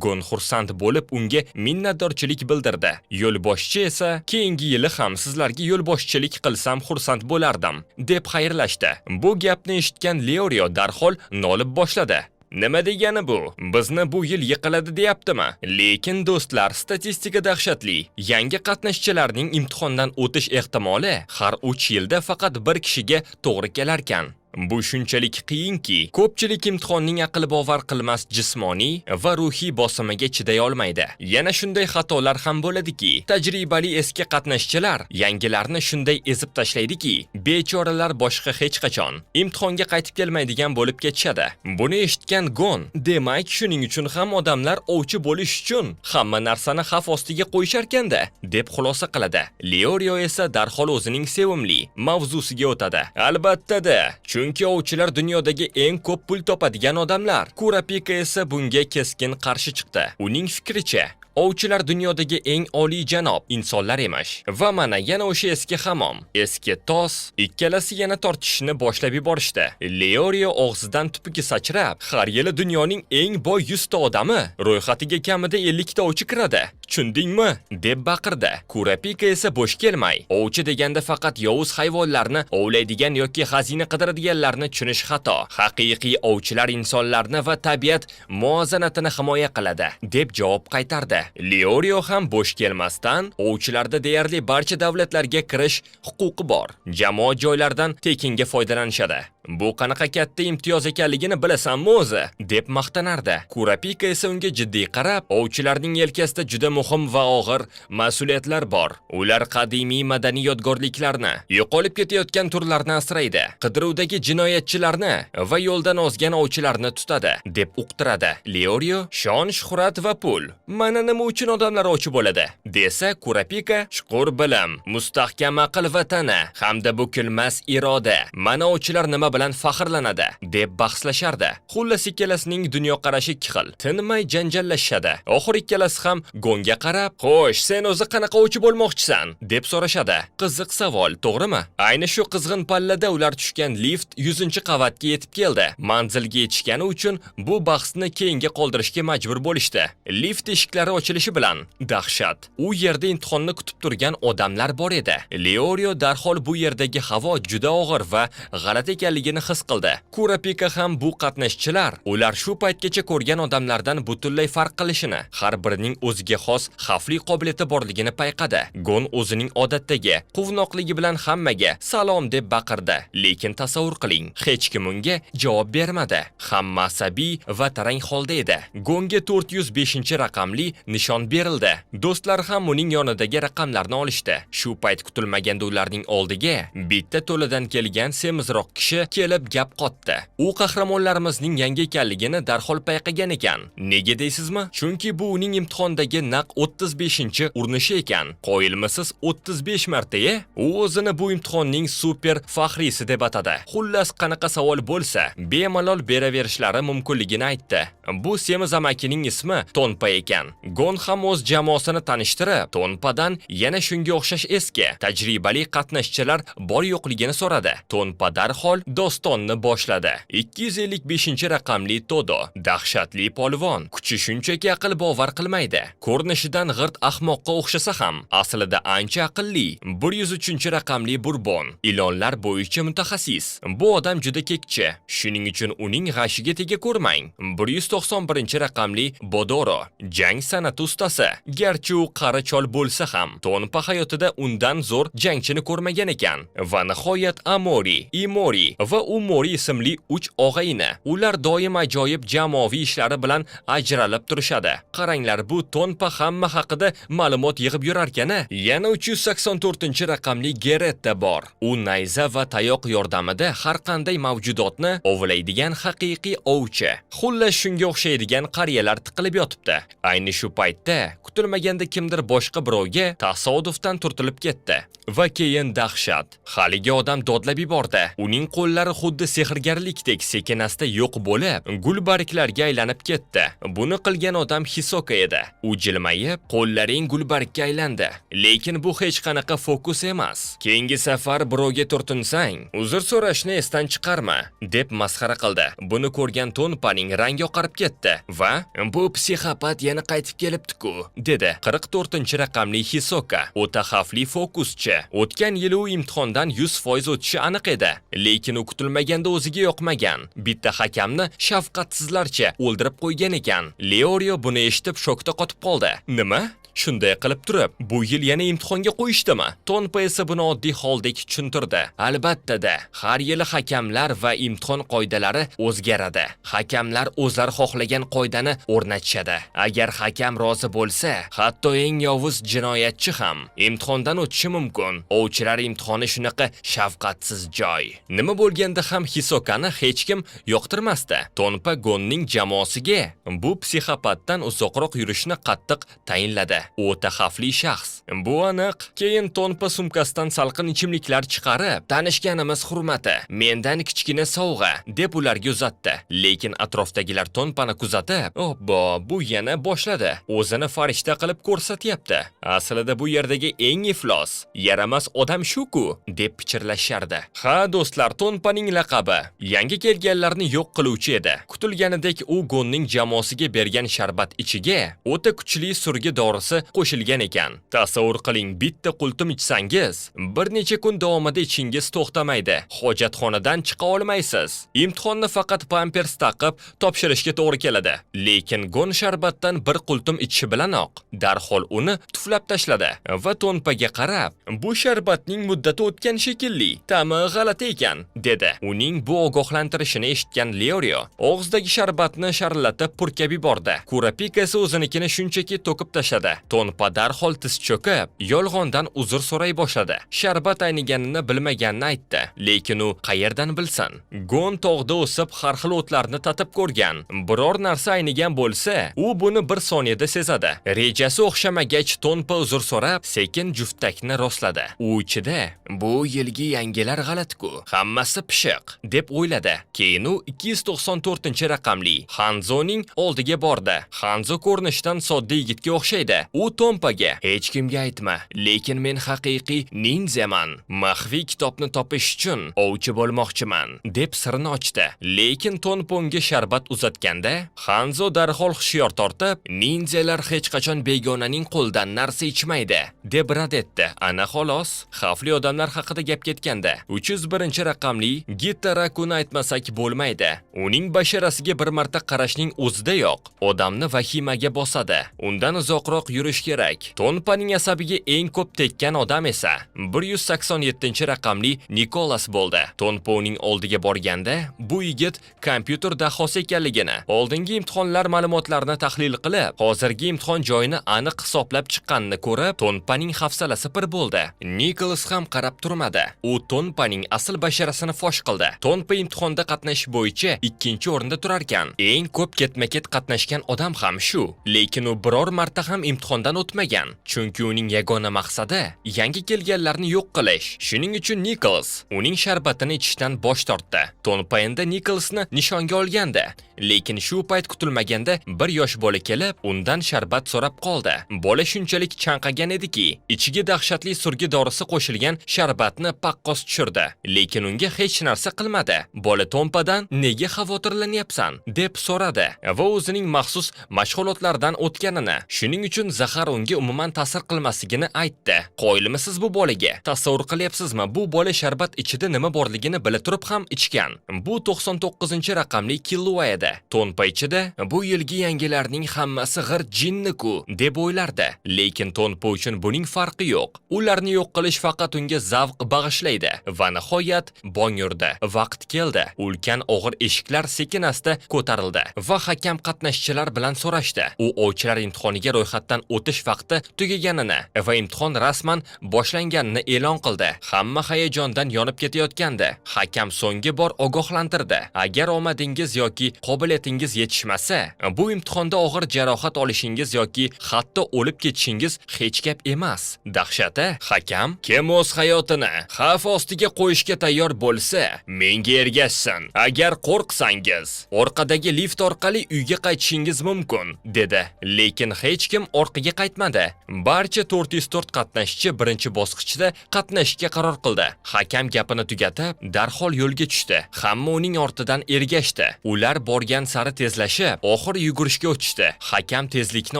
Gon xursand bo'lib unga minnatdorchilik bildirdi. Yo'lboshchi esa, "Keyingi yili ham sizlarga yo'lboshchilik qilsam xursand bo'lardim", deb xayrlashdi. Bu gapni eshitgan Leorio darhol nolib boshladi. Nima degani bu? Bizni bu yil yiqiladi deyaptimi? Lekin do'stlar, statistika dahshatli. Yangi qatnashchilarning imtihondan o'tish ehtimoli har 3 yilda faqat bir kishiga to'g'ri kelarkan. Bu shunchalik qiyinki, ko'pchilik imtihonning aql bovar qilmas jismoniy va ruhiy bosimiga chiday olmaydi. Yana shunday xatolar ham bo'ladiki, tajribali eski qatnashchilar yangilarni shunday ezib tashlaydiki, bechoralar boshqa hech qachon imtihonga qaytib kelmaydigan bo'lib ketishadi. Buni eshitgan Gon, demak, shuning uchun ham odamlar ovchi bo'lish uchun hamma narsani xavf ostiga qo'yisharkanda, deb xulosa qiladi. Leorio esa darhol o'zining sevimli mavzusiga o'tadi. Albatta-da, chunki ovchilar dunyodagi eng ko'p pul topadigan odamlar. Kurapika esa bunga keskin qarshi chiqdi. Uning fikricha, ovchilar dunyodagi eng oliyjanob insonlar emish. Va mana yana o'sha eski hammom, eski tos, ikkalasi yana tortishishni boshlab yuborishdi. Leorio og'zidan tupuki sachrab, har yili dunyoning eng boy 100 ta odami ro'yxatiga kamida 50 ta ovchi kiradi. Tushundingmi? Deb baqirdi. Kurapika esa bo'sh kelmay, ovchi deganda faqat yovuz hayvonlarni ovlaydigan yoki xazina qidiradiganlarni tushunish xato. Haqiqiy ovchilar insonlarni va tabiat muvozanatini himoya qiladi, deb javob qaytardi. Leorio ham bo'sh kelmasdan, ovchilarda deyarli barcha davlatlarga kirish huquqi bor. Jamoat joylaridan tekinga foydalanishadi. Bu qanaqa katta imtiyoz ekanligini bilasanmi o'zi? Deb maqtanardi. Kurapika esa unga jiddiy qarab, ovchilarning yelkasida juda muhim va og'ir mas'uliyatlar bor. Ular qadimiy madaniy yodgorliklarni, yo'qolib ketayotgan turlarni asraydi, qidiruvdagi jinoyatchilarni va yo'ldan ozgan ovchilarni tutadi, deb uqtiradi. Leorio, shon, shuhrat va pul. Mana nima uchun odamlar ovchi bo'ladi, desa Kurapika, chuqur bilim, mustahkam aql va tana hamda bukilmas iroda. Mana ovchilar nima bilan faxrlanadi, deb bahslashardi. Xullas, ikkalasining dunyoqarashi ikki xil. Tinmay janjallashishadi. Oxir ikkalasi ham Gonga qarab, "Xo'sh, sen o'zi qanaqa ovchi bo'lmoqchisan?" deb so'rashadi. Qiziq savol, to'g'rimi? Ayni shu qizg'in pallada ular tushgan lift 100-qavatga yetib keldi. Manzilga yetishgani uchun bu bahsni keyinga qoldirishga majbur bo'lishdi. Lift eshiklari ochilishi bilan dahshat. U yerda imtihonni kutib turgan odamlar bor edi. Leorio darhol bu yerdagi havo juda og'ir va g'alati ekanligini his qildi. Kurapika ham bu qatnashchilar ular shu paytgacha ko'rgan odamlardan butunlay farq qilishini, har birining o'ziga xos xos xavfli qobiliyati borligini payqadi. Gon o'zining odatdagi quvnoqligi bilan hammaga "Salom" deb baqirdi. Lekin tasavvur qiling, hech kim unga javob bermadi. Hamma asabiy va tarang holda edi. Gonga 405-raqamli nishon berildi. Do'stlar ham uning yonidagi raqamlarni olishdi. Shu payt kutilmaganda ularning oldiga bitta to'ladan kelgan semizroq kishi kelib gap qotdi. U qahramonlarimizning yangi ekanligini darhol payqagan ekan. Nega deysizmi? Chunki bu uning imtihondagi naq 35-urinishi ekan. Qoyilmisiz, 35 marta-ye? U o'zini bu imtihonning super faxriysi deb atadi. Xullas, qanaqa savol bo'lsa, bemalol beraverishlari mumkinligini aytdi. Bu semiz amakining ismi Tonpa ekan. Gon ham o'z jamoasini tanishtirib, Tonpadan yana shunga o'xshash eski, tajribali qatnashchilar bor yo'qligini so'radi. Tonpa darhol dostonni boshladi. 255-raqamli Todo, dahshatli polvon, kuchi shunchaki aql bovar qilmaydi. Ko'rinishidan g'irt ahmoqqa o'xshasa ham, aslida ancha aqlli. 103-raqamli Burbon, ilonlar bo'yicha mutaxassis. Bu odam juda kekchi, shuning uchun uning g'ashiga tega ko'rmang. 191-raqamli Bodoro, jang san'ati ustasi. Garchi u qari chol bo'lsa ham, Tonpa hayotida undan zo'r jangchini ko'rmagan ekan. Va nihoyat Amori, Imori va Umori ismli uch og'ayni. Ular doim ajoyib jamoaviy ishlari bilan ajralib turishadi. Qaranglar, bu Tonpa hamma haqida ma'lumot yig'ib yurarkan-a. Yana 384-raqamli Geretta bor. U nayza va tayoq yordamida har qanday mavjudotni ovlaydigan haqiqiy ovchi. Xullas, shunga o'xshaydigan qariyalar tiqilib yotibdi. Ayni shu paytda kutilmaganda kimdir boshqa birovga tasodifdan turtilib ketdi. Va keyin dahshat. Haligi odam dodlab yubordi. Uning qo'llari xuddi sehrgarlikdek sekin-asta yo'q bo'lib, gulbarglarga aylanib ketdi. Buni qilgan odam Hisoka edi. U jilmayib, "Qo'llaring gulbargga aylandi. Lekin bu hech qanaqa fokus emas. Keyingi safar birovga turtinsang, uzr so'rashni esdan chiqarma", deb masxara qildi. Buni ko'rgan Tonpaning rangi oqarib ketdi va "Bu psixopat yana qaytib kelibdi-ku", dedi. 44-raqamli Hisoka o'ta xavfli fokuschi. O'tgan yili u imtihondan 100% o'tishi aniq edi, lekin u kutilmaganda o'ziga yoqmagan bitta hakamni shafqatsizlarcha o'ldirib qo'ygan ekan. Leorio buni eshitib shokda qotib qoldi. Nima? Shunday qilib turib, bu yil yana imtihonga qo'yishdimi? Tonpa esa buni oddiy holdek tushuntirdi. Albatta-da, har yili hakamlar va imtihon qoidalari o'zgaradi. Hakamlar o'zlari xohlagan qoidani o'rnatishadi. Agar hakam rozi bo'lsa, hatto eng yovuz jinoyatchi ham imtihondan o'tishi mumkin. Ovchilar imtihoni shunaqa shafqatsiz joy. Nima bo'lganda ham Hisokani hech kim yoqtirmasdi. Tonpa Gonning jamoasiga bu psixopatdan uzoqroq yurishni qattiq tayinladi. O'ta xavfli shaxs. Bu aniq. Keyin Tonpa sumkasidan salqin ichimliklar chiqarib, "Tanishganimiz hurmati, mendan kichkina sovg'a", deb ularga uzatdi. Lekin atrofdagilar Tonpani kuzatib, "Obbo, bu yana boshladi. O'zini farishta qilib ko'rsatyapti. Aslida bu yerdagi eng iflos, yaramas odam shu-ku", deb pichirlashardi. Ha, do'stlar, Tonpaning laqabi yangi kelganlarni yo'q qiluvchi edi. Kutilganidek u Gonning jamoasiga bergan sharbat ichiga o'ta kuchli surgi dorisi qo'shilgan ekan. Tasavvur qiling, bitta qultum ichsangiz, bir necha kun davomida ichingiz to'xtamaydi. Hojatxonadan chiqa olmaysiz. Imtihonni faqat pampers taqib topshirishga to'g'ri keladi. Lekin Gon sharbatdan bir qultum ichishi bilanoq darhol uni tuflab tashladi va Tonpaga qarab, "Bu sharbatning muddati o'tgan shekilli, ta'mi g'alati ekan", dedi. Uning bu ogohlantirishini eshitgan Leorio og'zidagi sharbatni sharillatib purkab yubordi. Kurapika esa o'zinikini shunchaki to'kib tashladi. Tonpa darhol tiz cho'kib, yolg'ondan uzr so'ray boshladi. Sharbat ayniganini bilmaganini aytdi, lekin u qayerdan bilsin? Gon tog'da o'sib har xil o'tlarni tatib ko'rgan. Biror narsa aynigan bo'lsa, u buni bir soniyada sezadi. Rejasi o'xshamagach, Tonpa uzr so'rab, sekin juftakni rostladi. U ichida, "Bu yilgi yangilar g'alati-ku, hammasi pishiq", deb o'yladi. Keyin u 294-raqamli Hanzoning oldiga bordi. Hanzo ko'rinishdan sodda yigitga o'xshaydi. U Tompaga, "Hech kimga aytma, lekin men haqiqiy ninjaman. Maxfiy kitobni topish uchun ovchi bo'lmoqchiman", deb sirini ochdi. Lekin Tonpa unga sharbat uzatganda, Hanzo darhol hushyor tortib, "Ninjalar hech qachon begonaning qo'lidan narsa ichmaydi", deb rad etdi. Ana xolos, xavfli odamlar haqida gap ketganda, 301-raqamli Gitarakuni aytmasak bo'lmaydi. Uning basharasiga bir marta qarashning o'zidayoq odamni vahimaga bosadi. Undan uzoqroq yurishni tavsiya etishadi. Lekin u yurish kerak. Tonpaning asabiga eng ko'p tekkan odam esa 187-raqamli Nikolas bo'ldi. Tonpa uning oldiga borganda, bu yigit kompyuter dahosi ekanligini, oldingi imtihonlar ma'lumotlarini tahlil qilib, hozirgi imtihon joyini aniq hisoblab chiqqanini ko'rib, Tonpaning hafsalasi pir bo'ldi. Nikolas ham qarab turmadi. U Tonpaning asl basharasini fosh qildi. Tonpa imtihonda qatnashish bo'yicha ikkinchi o'rinda turarkan. Eng ko'p ketma-ket qatnashgan odam ham shu. Lekin u biror marta ham imtihondan o'tmagan. Chunki uning yagona maqsadi yangi kelganlarni yo'q qilish. Shuning uchun Nikolas uning sharbatini ichishdan bosh tortdi. Tonpa endi Nikolasni nishonga olgandi. Lekin shu payt kutilmaganda bir yosh bola kelib, undan sharbat so'rab qoldi. Bola shunchalik chanqagan ediki, ichiga dahshatli surgi dorisi qo'shilgan sharbatni paqqos tushirdi. Lekin unga hech narsa qilmadi. Bola Tompadan "Nega xavotirlanyapsan?" deb so'radi va o'zining maxsus mashg'ulotlardan o'tganini, shuning uchun zahar unga umuman ta'sir qilmasligini aytdi. Qoyilmisiz bu bolaga? Tasavvur qilyapsizmi? Bu bola sharbat ichida nima borligini bila turib ham ichgan. Bu 99-raqamli Killua edi. Tonpa ichida bu yilgi yangilarning hammasi g'ir jinni-ku deb o'ylardi. Lekin Tonpa uchun buning farqi yo'q. Ularni yo'q qilish faqat unga zavq bag'ishlaydi. Va nihoyat bong urdi. Vaqt keldi. Ulkan og'ir eshiklar sekin asta ko'tarildi va hakam qatnashchilar bilan so'rashdi. U ovchilar imtihoniga ro'yxatdan o'tish vaqti tugaganini va imtihon rasman boshlanganini e'lon qildi. Hamma hayajondan yonib ketayotgandi. Hakam so'nggi bor ogohlantirdi. Agar omadingiz yoki qobiliyatingiz yetishmasa, bu imtihonda og'ir jarohat olishingiz yoki hatto o'lib ketishingiz hech gap emas. Dahshati, hakam kim o'z hayotini xavf ostiga qo'yishga tayyor bo'lsa, menga ergashsin. Agar qo'rqsangiz, orqadagi lift orqali uyga qaytishingiz mumkin, dedi. Lekin hech kim orqaga qaytmadi. Barcha 404 qatnashchi birinchi bosqichda qatnashishga qaror qildi. Hakam gapini tugatib, darhol yo'lga tushdi. Hamma uning ortidan ergashdi. Ular borgan sari tezlashib, oxiri yugurishga o'tishdi. Hakam tezlikni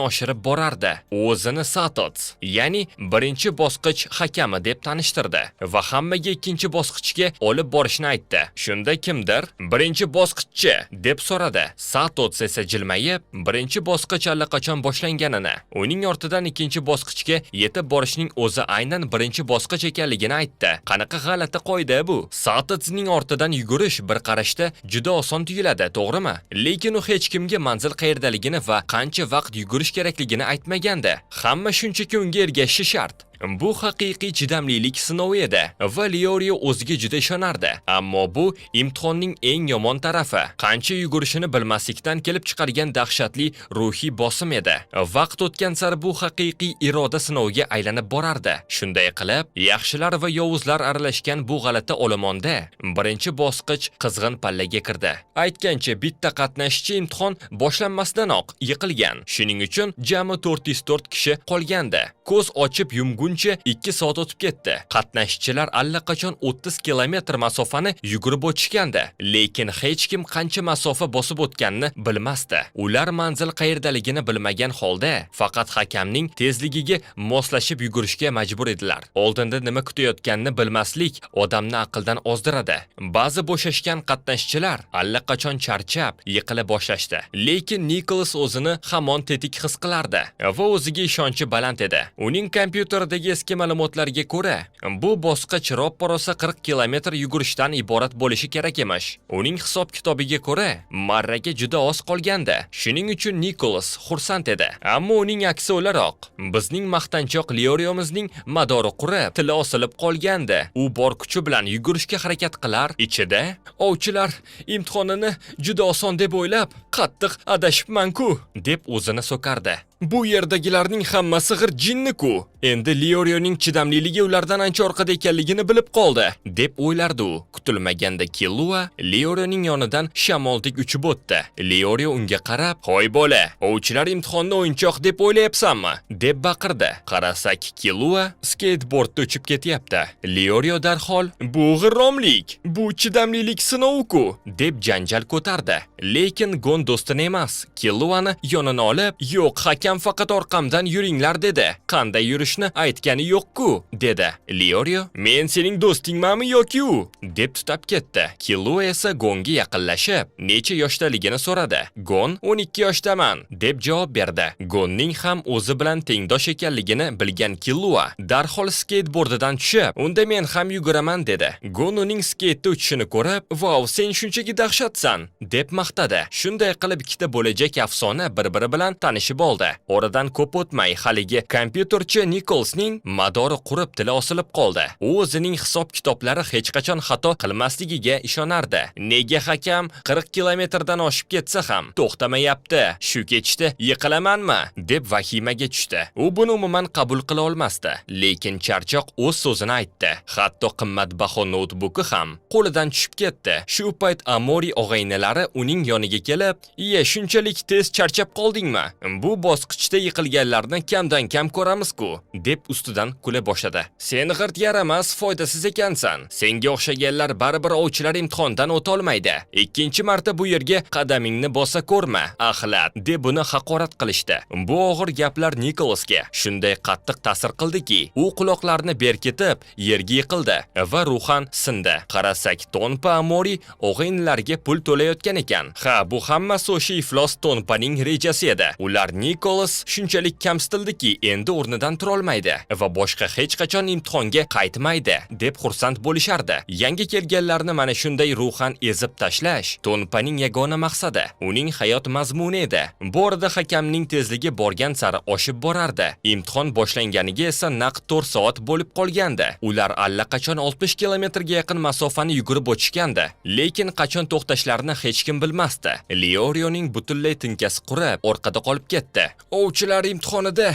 oshirib borardi. O'zini Satots, ya'ni birinchi bosqich hakami deb tanishtirdi va hammaga ikkinchi bosqichga olib borishni aytdi. Shunda kimdir "Birinchi bosqichchi?" deb so'radi. Satots esa jilmayib, birinchi bosqich allaqachon boshlanganini, uning ortidan ikkinchi bosqichga yetib borishning o'zi aynan birinchi bosqich ekanligini aytdi. Qanaqa g'alati qoida bu? Satotsning ortidan yugurish bir qarashda juda oson tuyuladi, to'g'rimi? Lekin u hech kimga manzil qayerdaligini va qancha vaqt yugurish kerakligini aytmagandi. Hamma shunchaki unga ergashishi shart. Bu haqiqiy chidamlilik sinovi edi va Leorio o'ziga juda ishonardi. Ammo bu imtihonning eng yomon tarafi qancha yugurishini bilmaslikdan kelib chiqargan dahshatli ruhiy bosim edi. Vaqt o'tgan sari bu haqiqiy iroda sinoviga aylanib borardi. Shunday qilib, yaxshilar va yovuzlar aralashgan bu g'alati olomonda birinchi bosqich qizg'in pallaga kirdi. Aytgancha, bitta qatnashchi imtihon boshlanmasdanoq yiqilgan. Shuning uchun jami 404 kishi qolgandi. Ko'z ochib yumguncha 2 soat o'tib ketdi. Qatnashchilar allaqachon 30 kilometr masofani yugurib o'tishgandi, lekin hech kim qancha masofa bosib o'tganini bilmasdi. Ular manzil qayerdaligini bilmagan holda faqat hakamning tezligiga moslashib yugurishga majbur edilar. Oldinda nima kutayotganini bilmaslik odamni aqldan ozdiradi. Ba'zi bo'shashgan qatnashchilar allaqachon charchab, yiqila boshlashdi. Lekin Nikolas o'zini hamon tetik his qilardi va o'ziga ishonchi baland edi. Uning kompyuteridagi eski ma'lumotlarga ko'ra, bu bosqich roppa-rosa 40 kilometr yugurishdan iborat bo'lishi kerak emish. Uning hisob-kitobiga ko'ra, marraga juda oz qolgandi. Shuning uchun Nikolas xursand edi. Ammo uning aksi o'laroq, bizning maqtanchoq Leoriomizning madori qurib, tili osilib qolgandi. U bor kuchi bilan yugurishga harakat qilar, ichida ovchilar imtihonini juda oson deb o'ylab, qattiq adashibman-ku, deb o'zini so'kardi. Bu yerdagilarning hammasi g'ir jinni-ku. Endi Leorioning chidamliligi ulardan ancha orqada ekanligini bilib qoldi, deb o'ylardi u. Kutilmaganda Killua Leorioning yonidan shamoldek uchib o'tdi. Leorio unga qarab, "Hoy bola, ovchilar imtihonni o'yinchoq deb o'ylayapsanmi?" deb baqirdi. Qarasak, Killua skateboardda uchib ketyapti. Leorio darhol, "Bu g'irromlik, bu chidamlilik sinovi-ku", deb janjal ko'tardi. Lekin Gon do'stini emas, Killuani yonini olib, "Yo'q, hakam Hakam faqat orqamdan yuringlar dedi. Qanday yurishni aytgani yo'q-ku, dedi. Leorio, men sening do'stingmanmi yoki u? Deb tutab ketdi. Killua esa Gonga yaqinlashib, necha yoshdaligini so'radi. Gon 12 yoshdaman, deb javob berdi. Gonning ham o'zi bilan tengdosh ekanligini bilgan Killua darhol skeytbordidan tushib, unda men ham yuguraman dedi. Gon uning skeytda uchishini ko'rib, "Vau, sen shunchaki dahshatsan", deb maqtadi. Shunday qilib ikkita bo'lajak afsona bir-biri bilan tanishib oldi. Oradan ko'p o'tmay haligi kompyuterchi Nikolsning madori qurib, tili osilib qoldi. U o'zining hisob-kitoblari hech qachon xato qilmasligiga ishonardi. Nega hakam 40 kilometrdan oshib ketsa ham to'xtamayapti? Shu ketishda yiqilamanmi? Deb vahimaga tushdi. U buni umuman qabul qila olmasdi. Lekin charchoq o'z so'zini aytdi. Hatto qimmatbaho noutbuki ham qo'lidan tushib ketdi. Shu payt Amori og'aynilari uning yoniga kelib, "Iye, shunchalik tez charchab qoldingmi? Bu bosqichda yiqilganlarni kamdan kam ko'ramiz-ku", deb ustidan kula boshladi. "Sen g'irt yaramas, foydasiz ekansan. Senga o'xshaganlar baribir ovchilar imtihondan o'ta olmaydi. Ikkinchi marta bu yerga qadamingni bosa ko'rma, axlat", deb uni haqorat qilishdi. Bu og'ir gaplar Nikolasga shunday qattiq ta'sir qildiki, u quloqlarini berkitib yerga yiqildi va ruhan sindi. Qarasak, Tonpa Amori og'aynilarga pul to'layotgan ekan. Ha, bu hammasi o'sha iflos Tonpaning rejasi edi. Ular Nikolas shunchalik kamsitildiki, endi o'rnidan turolmaydi va boshqa hech qachon imtihonga qaytmaydi deb xursand bo'lishardi. Yangi kelganlarni mana shunday ruhan ezib tashlash Tonpaning yagona maqsadi, uning hayot mazmuni edi. Bu orada hakamning tezligi borgan sari oshib borardi. Imtihon boshlanganiga esa naq 4 soat bo'lib qolgandi. Ular allaqachon 60 kilometrga yaqin masofani yugurib o'tishgandi. Lekin qachon to'xtashlarini hech kim bilmasdi. Leorioning butunlay tinkasi qurib, orqada qolib ketdi. Ovchilar imtihonida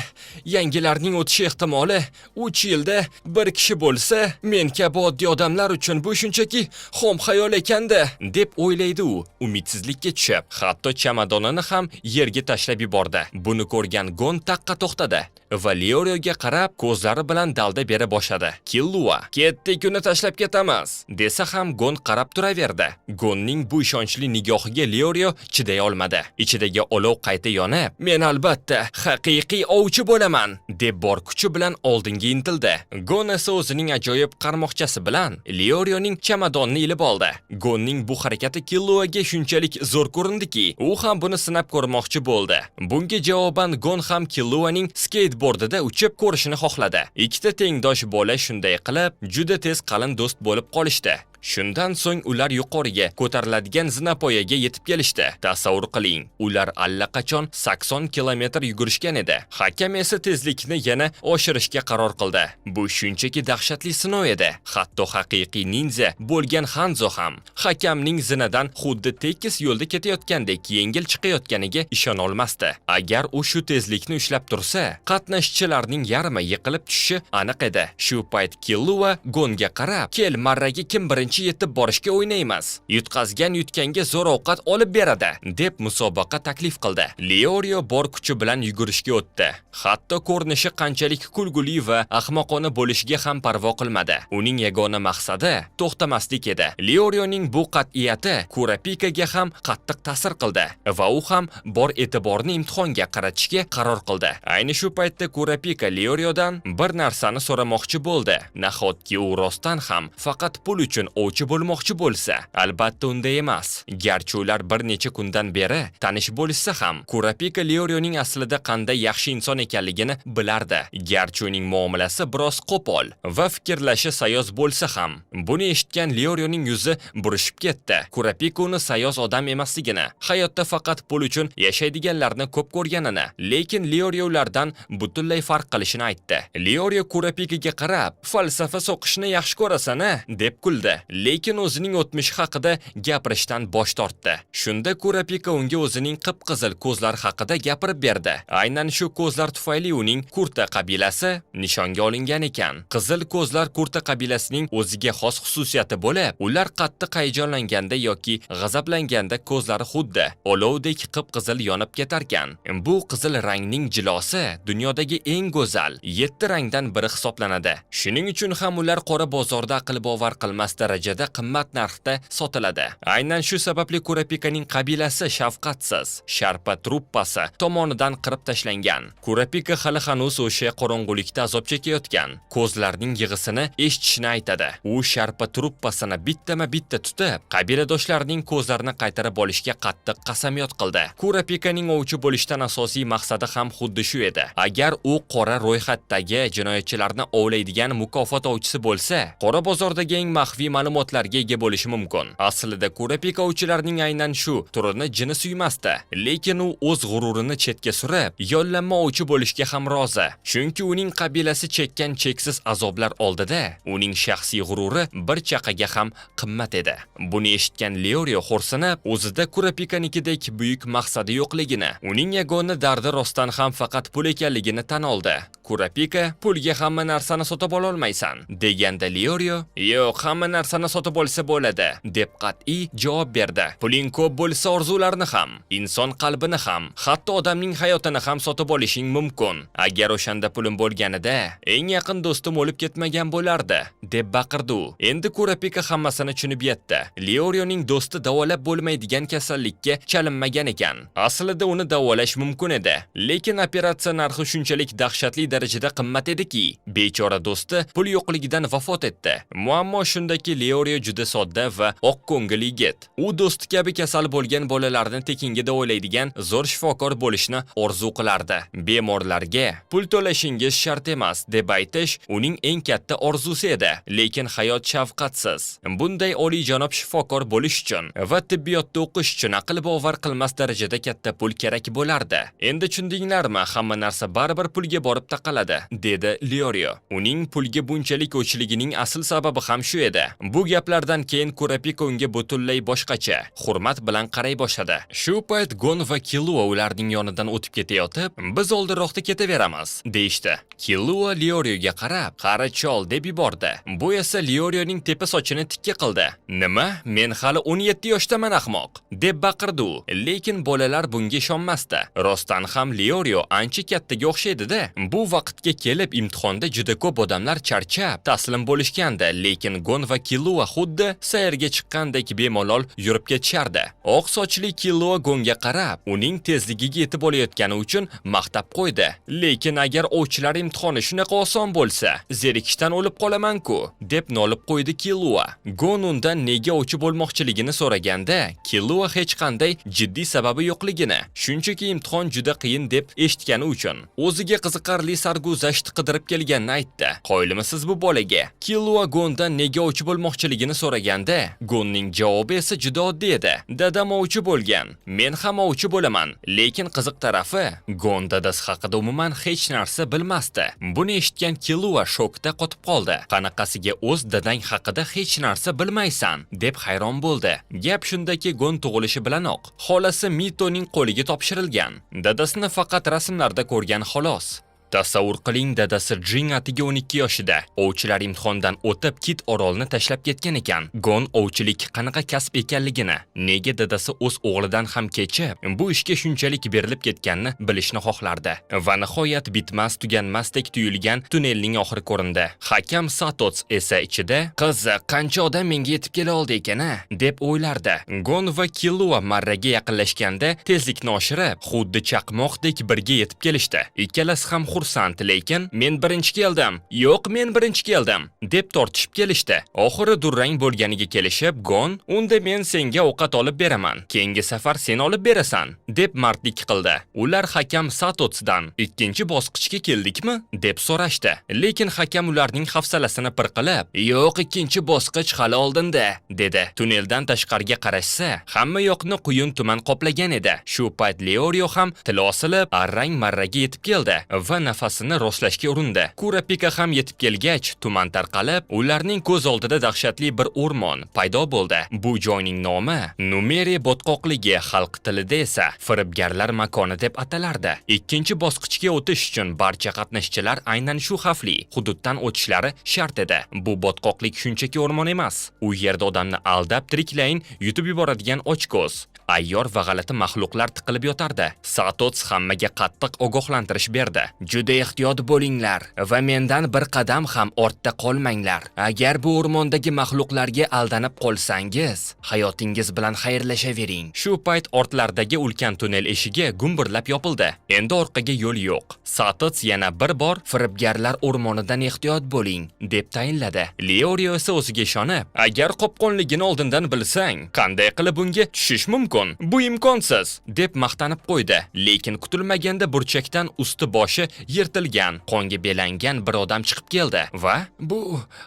yangilarning o'tishi ehtimoli 3 yilda bir kishi bo'lsa, men kabi oddiy odamlar uchun bu shunchaki xom xayol ekanda, deb o'ylaydi u, umidsizlikka tushib. Hatto chamadonini ham yerga tashlab yubordi. Buni ko'rgan Gon taqqa to'xtadi va Leorioga qarab ko'zlari bilan dalda bera boshladi. Killua, "Ketdik, uni tashlab ketamiz", desa ham Gon qarab turaverdi. Gonning bu ishonchli nigohiga Leorio chiday olmadi. Ichidagi olov qayta yonib, "Men albatta haqiqiy ovchi bo'laman", deb bor kuchi bilan oldinga intildi. Gon esa o'zining ajoyib qarmoqchasi bilan Leorioning chamadonini ilib oldi. Gonning bu harakati Killuaga shunchalik zo'r ko'rindiki, u ham buni sinab ko'rmoqchi bo'ldi. Bunga javoban Gon ham Killuaning skeytbordida uchib ko'rishini xohladi. Ikkita tengdosh bola shunday qilib juda tez qalin do'st bo'lib qolishdi. Shundan so'ng ular yuqoriga ko'tariladigan zinapoyaga yetib kelishdi. Tasavvur qiling, ular allaqachon 80 kilometr yugurishgan edi. Hakam esa tezlikni yana oshirishga qaror qildi. Bu shunchaki dahshatli sinov edi. Hatto haqiqiy ninja bo'lgan Hanzo ham hakamning zinadan xuddi tekis yo'lda ketayotgandek yengil chiqayotganiga ishona olmasdi. Agar u shu tezlikni ushlab tursa, qatnashchilarning yarmi yiqilib tushishi aniq edi. Shu payt Killua Gonga qarab, "Kel, marraga kim birinchi yetib borishga o'ynaymiz. Yutqazgan yutganga zo'r ovqat olib beradi", deb musobaqa taklif qildi. Leorio bor kuchi bilan yugurishga o'tdi. Hatto ko'rinishi qanchalik kulguli va ahmoqona bo'lishiga ham parvo qilmadi. Uning yagona maqsadi to'xtamaslik edi. Leorioning bu qat'iyati Kurapikaga ham qattiq ta'sir qildi va u ham bor e'tiborni imtihonga qaratishga qaror qildi. Ayni shu paytda Kurapika Leoriodan bir narsani so'ramoqchi bo'ldi. Nahotki u rostdan ham faqat pul uchun ovchi bo'lmoqchi bo'lsa? Albatta unday emas. Garchi ular bir necha kundan beri tanish bo'lishsa ham, Kurapika Leorioning aslida qanday yaxshi inson ekanligini bilardi. Garchi uning muomalasi biroz qo'pol va fikrlashi sayoz bo'lsa ham, buni eshitgan Leorioning yuzi burishib ketdi. Kurapika uni sayoz odam emasligini, hayotda faqat pul uchun yashaydiganlarni ko'p ko'rganini, lekin Leorio ulardan butunlay farq qilishini aytdi. Leorio Kurapikaga qarab, "Falsafa so'qishni yaxshi ko'rasan-a?" deb kuldi, lekin o'zining o'tmishi haqida gapirishdan bosh tortdi. Shunda Kurapika unga o'zining qip-qizil ko'zlari haqida gapirib berdi. Aynan shu ko'zlar tufayli uning Kurta qabilasi nishonga olingan ekan. Qizil ko'zlar Kurta qabilasining o'ziga xos xususiyati bo'lib, ular qattiq hayajonlanganda yoki g'azablanganda ko'zlari xuddi olovdek qip-qizil yonib ketarkan. Bu qizil rangning jilosi dunyodagi eng go'zal 7 rangdan biri hisoblanadi. Shuning uchun ham ular qora bozorda aql bovar qilmas darajada darajada qimmat narxda sotiladi. Aynan shu sababli Kurapikaning qabilasi shafqatsiz Sharpa truppasi tomonidan qirib tashlangan. Kurapika hali hanuz o'sha qorong'ulikda azob chekayotgan ko'zlarning yig'isini eshitishini aytadi. U Sharpa truppasini bittama-bitta tutib, qabiladoshlarining ko'zlarini qaytarib olishga qattiq qasamyod qildi. Kurapikaning ovchi bo'lishdan asosiy maqsadi ham xuddi shu edi. Agar u qora ro'yxatdagi jinoyatchilarni ovlaydigan mukofot ovchisi bo'lsa, qora bozordagi eng maxfiy ma'lumotlarga ega bo'lishi mumkin. Aslida Kurapika ovchilarning aynan shu turini jini suymasdi, lekin u o'z g'ururini chetga surib, yollanma ovchi bo'lishga ham rozi. Chunki uning qabilasi chekkan cheksiz azoblar oldida uning shaxsiy g'ururi bir chaqaga ham qimmat edi. Buni eshitgan Leorio xo'rsinib, o'zida Kurapikanikidek buyuk maqsadi yo'qligini, uning yagona dardi rostdan ham faqat pul ekanligini tan oldi. Kurapika: "Pulga hamma narsani sotib ololmaysan", deganda Leorio: "Yo'q, hamma narsani sotib olsa bo'ladi", deb qat'iy javob berdi. "Puling ko'p bo'lsa, orzularni ham, inson qalbini ham, hatto odamning hayotini ham sotib olishing mumkin. Agar o'shanda pulim bo'lganida, eng yaqin do'stim o'lib ketmagan bo'lardi", deb baqirdi u. Endi Kurapika hammasini tushunib yetdi. Leorioning do'sti davolab bo'lmaydigan kasallikka chalinmagan ekan. Aslida uni davolash mumkin edi, lekin operatsiya narxi shunchalik dahshatli darajada qimmat ediki, bechora do'sti pul yo'qligidan vafot etdi. Muammo shundaki, Leorio juda sodda va oq ko'ngil yigit. U do'sti kabi kasal bo'lgan bolalarni tekinga davolaydigan zo'r shifokor bo'lishni orzu qilardi. Bemorlarga "Pul to'lashingiz shart emas", deb aytish uning eng katta orzusi edi. Lekin hayot shafqatsiz. Bunday oliyjanob shifokor bo'lish uchun va tibbiyotda o'qish uchun aql bovar qilmas darajada katta pul kerak bo'lardi. "Endi tushundinglarmi, hamma narsa baribir pulga borib taqaladi", dedi Leorio. Uning pulga bunchalik o'chligining asl sababi ham shu edi. Bu gaplardan keyin Kurapika unga butunlay boshqacha, hurmat bilan qaray boshladi. Shu payt Gon va Killua ularning yonidan o'tib ketayotib, "Biz oldinroqda ketaveramiz", deyishdi. Killua Leorioga qarab, "Qari chol", deb yubordi. Bu esa Leorioning tepa sochini tikka qildi. "Nima? Men hali 17 yoshdaman, ahmoq", deb baqirdi u. Lekin bolalar bunga ishonmasdi. Rostdan ham Leorio ancha kattaga o'xshaydi-da. Bu vaqtga kelib imtihonda juda ko'p odamlar charchab, taslim bo'lishgandi, lekin Gon va Killua xuddi sayrga chiqqandek bemalol yurib ketishardi. Oq sochli Killua Gonga qarab, uning tezligiga yetib olayotgani uchun maqtab qo'ydi. "Lekin agar ovchilar imtihoni shunaqa oson bo'lsa, zerikishdan o'lib qolaman-ku", deb nolib qo'ydi Killua. Gon undan nega ovchi bo'lmoqchiligini so'raganda, Killua hech qanday jiddiy sababi yo'qligini, shunchaki imtihon juda qiyin deb eshitgani uchun o'ziga qiziqarli sarguzasht qidirib kelganini aytdi. Qoyilmisiz bu bolaga? Killua Gondan nega ovchi bo'lmoqchiligini so'raganda, Gonning javobi esa juda oddiy edi. "Dadam ovchi bo'lgan. Men ham ovchi bo'laman." Lekin qiziq tarafi, Gon dadasi haqida umuman hech narsa bilmasdi. Buni eshitgan Killua shokda qotib qoldi. "Qanaqasiga o'z dadang haqida hech narsa bilmaysan?" deb hayron bo'ldi. Gap shundaki, Gon tug'ilishi bilanoq xolasi Mitoning qo'liga topshirilgan. Dadasini faqat rasmlarda ko'rgan, xolos. Tasavvur qiling, dadasi Jing atigi 12 yoshida ovchilar imtihondan o'tib, Kit orolni tashlab ketgan ekan. Gon ovchilik qanaqa kasb ekanligini, nega dadasi o'z o'g'lidan ham kechib, bu ishga shunchalik berilib ketganini bilishni xohlardi. Va nihoyat bitmas tuganmasdek tuyulgan tunnelning oxiri ko'rindi. Hakam Satots esa ichida: "Qiziq, qancha odam menga yetib kela oldi ekan a?" deb o'ylardi. Gon va Killua marraga yaqinlashganda tezlikni oshirib, xuddi chaqmoqdek birga yetib kelishdi. Ikkalasi ham xursand, lekin "Men birinchi keldim", "Yo'q, men birinchi keldim", deb tortishib kelishdi. Oxiri durang bo'lganiga kelishib, Gon: "Unda men senga ovqat olib beraman. Keyingi safar sen olib berasan", deb mardlik qildi. Ular hakam Satotsdan: "Ikkinchi bosqichga keldikmi?" deb so'rashdi. Lekin hakam ularning hafsalasini pir qilib: "Yo'q, ikkinchi bosqich hali oldinda", dedi. Tunneldan tashqariga qarashsa, hamma yoqni quyun tuman qoplagan edi. Shu payt Leorio ham tili osilib, arang marraga yetib keldi va nafasini rostlashga urindi. Kurapika ham yetib kelgach, tuman tarqalib, ularning ko'z oldida dahshatli bir o'rmon paydo bo'ldi. Bu joyning nomi Numeri botqoqligi, xalq tilida esa firibgarlar makoni deb atalardi. Ikkinchi bosqichga o'tish uchun barcha qatnashchilar aynan shu xavfli hududdan o'tishlari shart edi. Bu botqoqlik shunchaki o'rmon emas. U yerda odamni aldab tiriklayin yutib yuboradigan ochko'z, ayyor va g'alati maxluqlar tiqilib yotardi. Satots hammaga qattiq ogohlantirish berdi. Juda Juda ehtiyot bo'linglar va mendan bir qadam ham ortda qolmanglar. Agar bu o'rmondagi maxluqlarga aldanib qolsangiz, hayotingiz bilan xayrlashavering. Shu payt ortlardagi ulkan tunnel eshigi gumburlab yopildi. Endi orqaga yo'l yo'q. Satots yana bir bor firibgarlar o'rmonidan ehtiyot bo'ling, deb tayinladi. Leorio esa o'ziga ishonib, agar qopqonligini oldindan bilsang, qanday qilib unga tushish mumkin? Bu imkonsiz, deb maqtanib qo'ydi. Lekin kutilmaganda burchakdan usti boshi yirtilgan, qonga belangan bir odam chiqib keldi va "Bu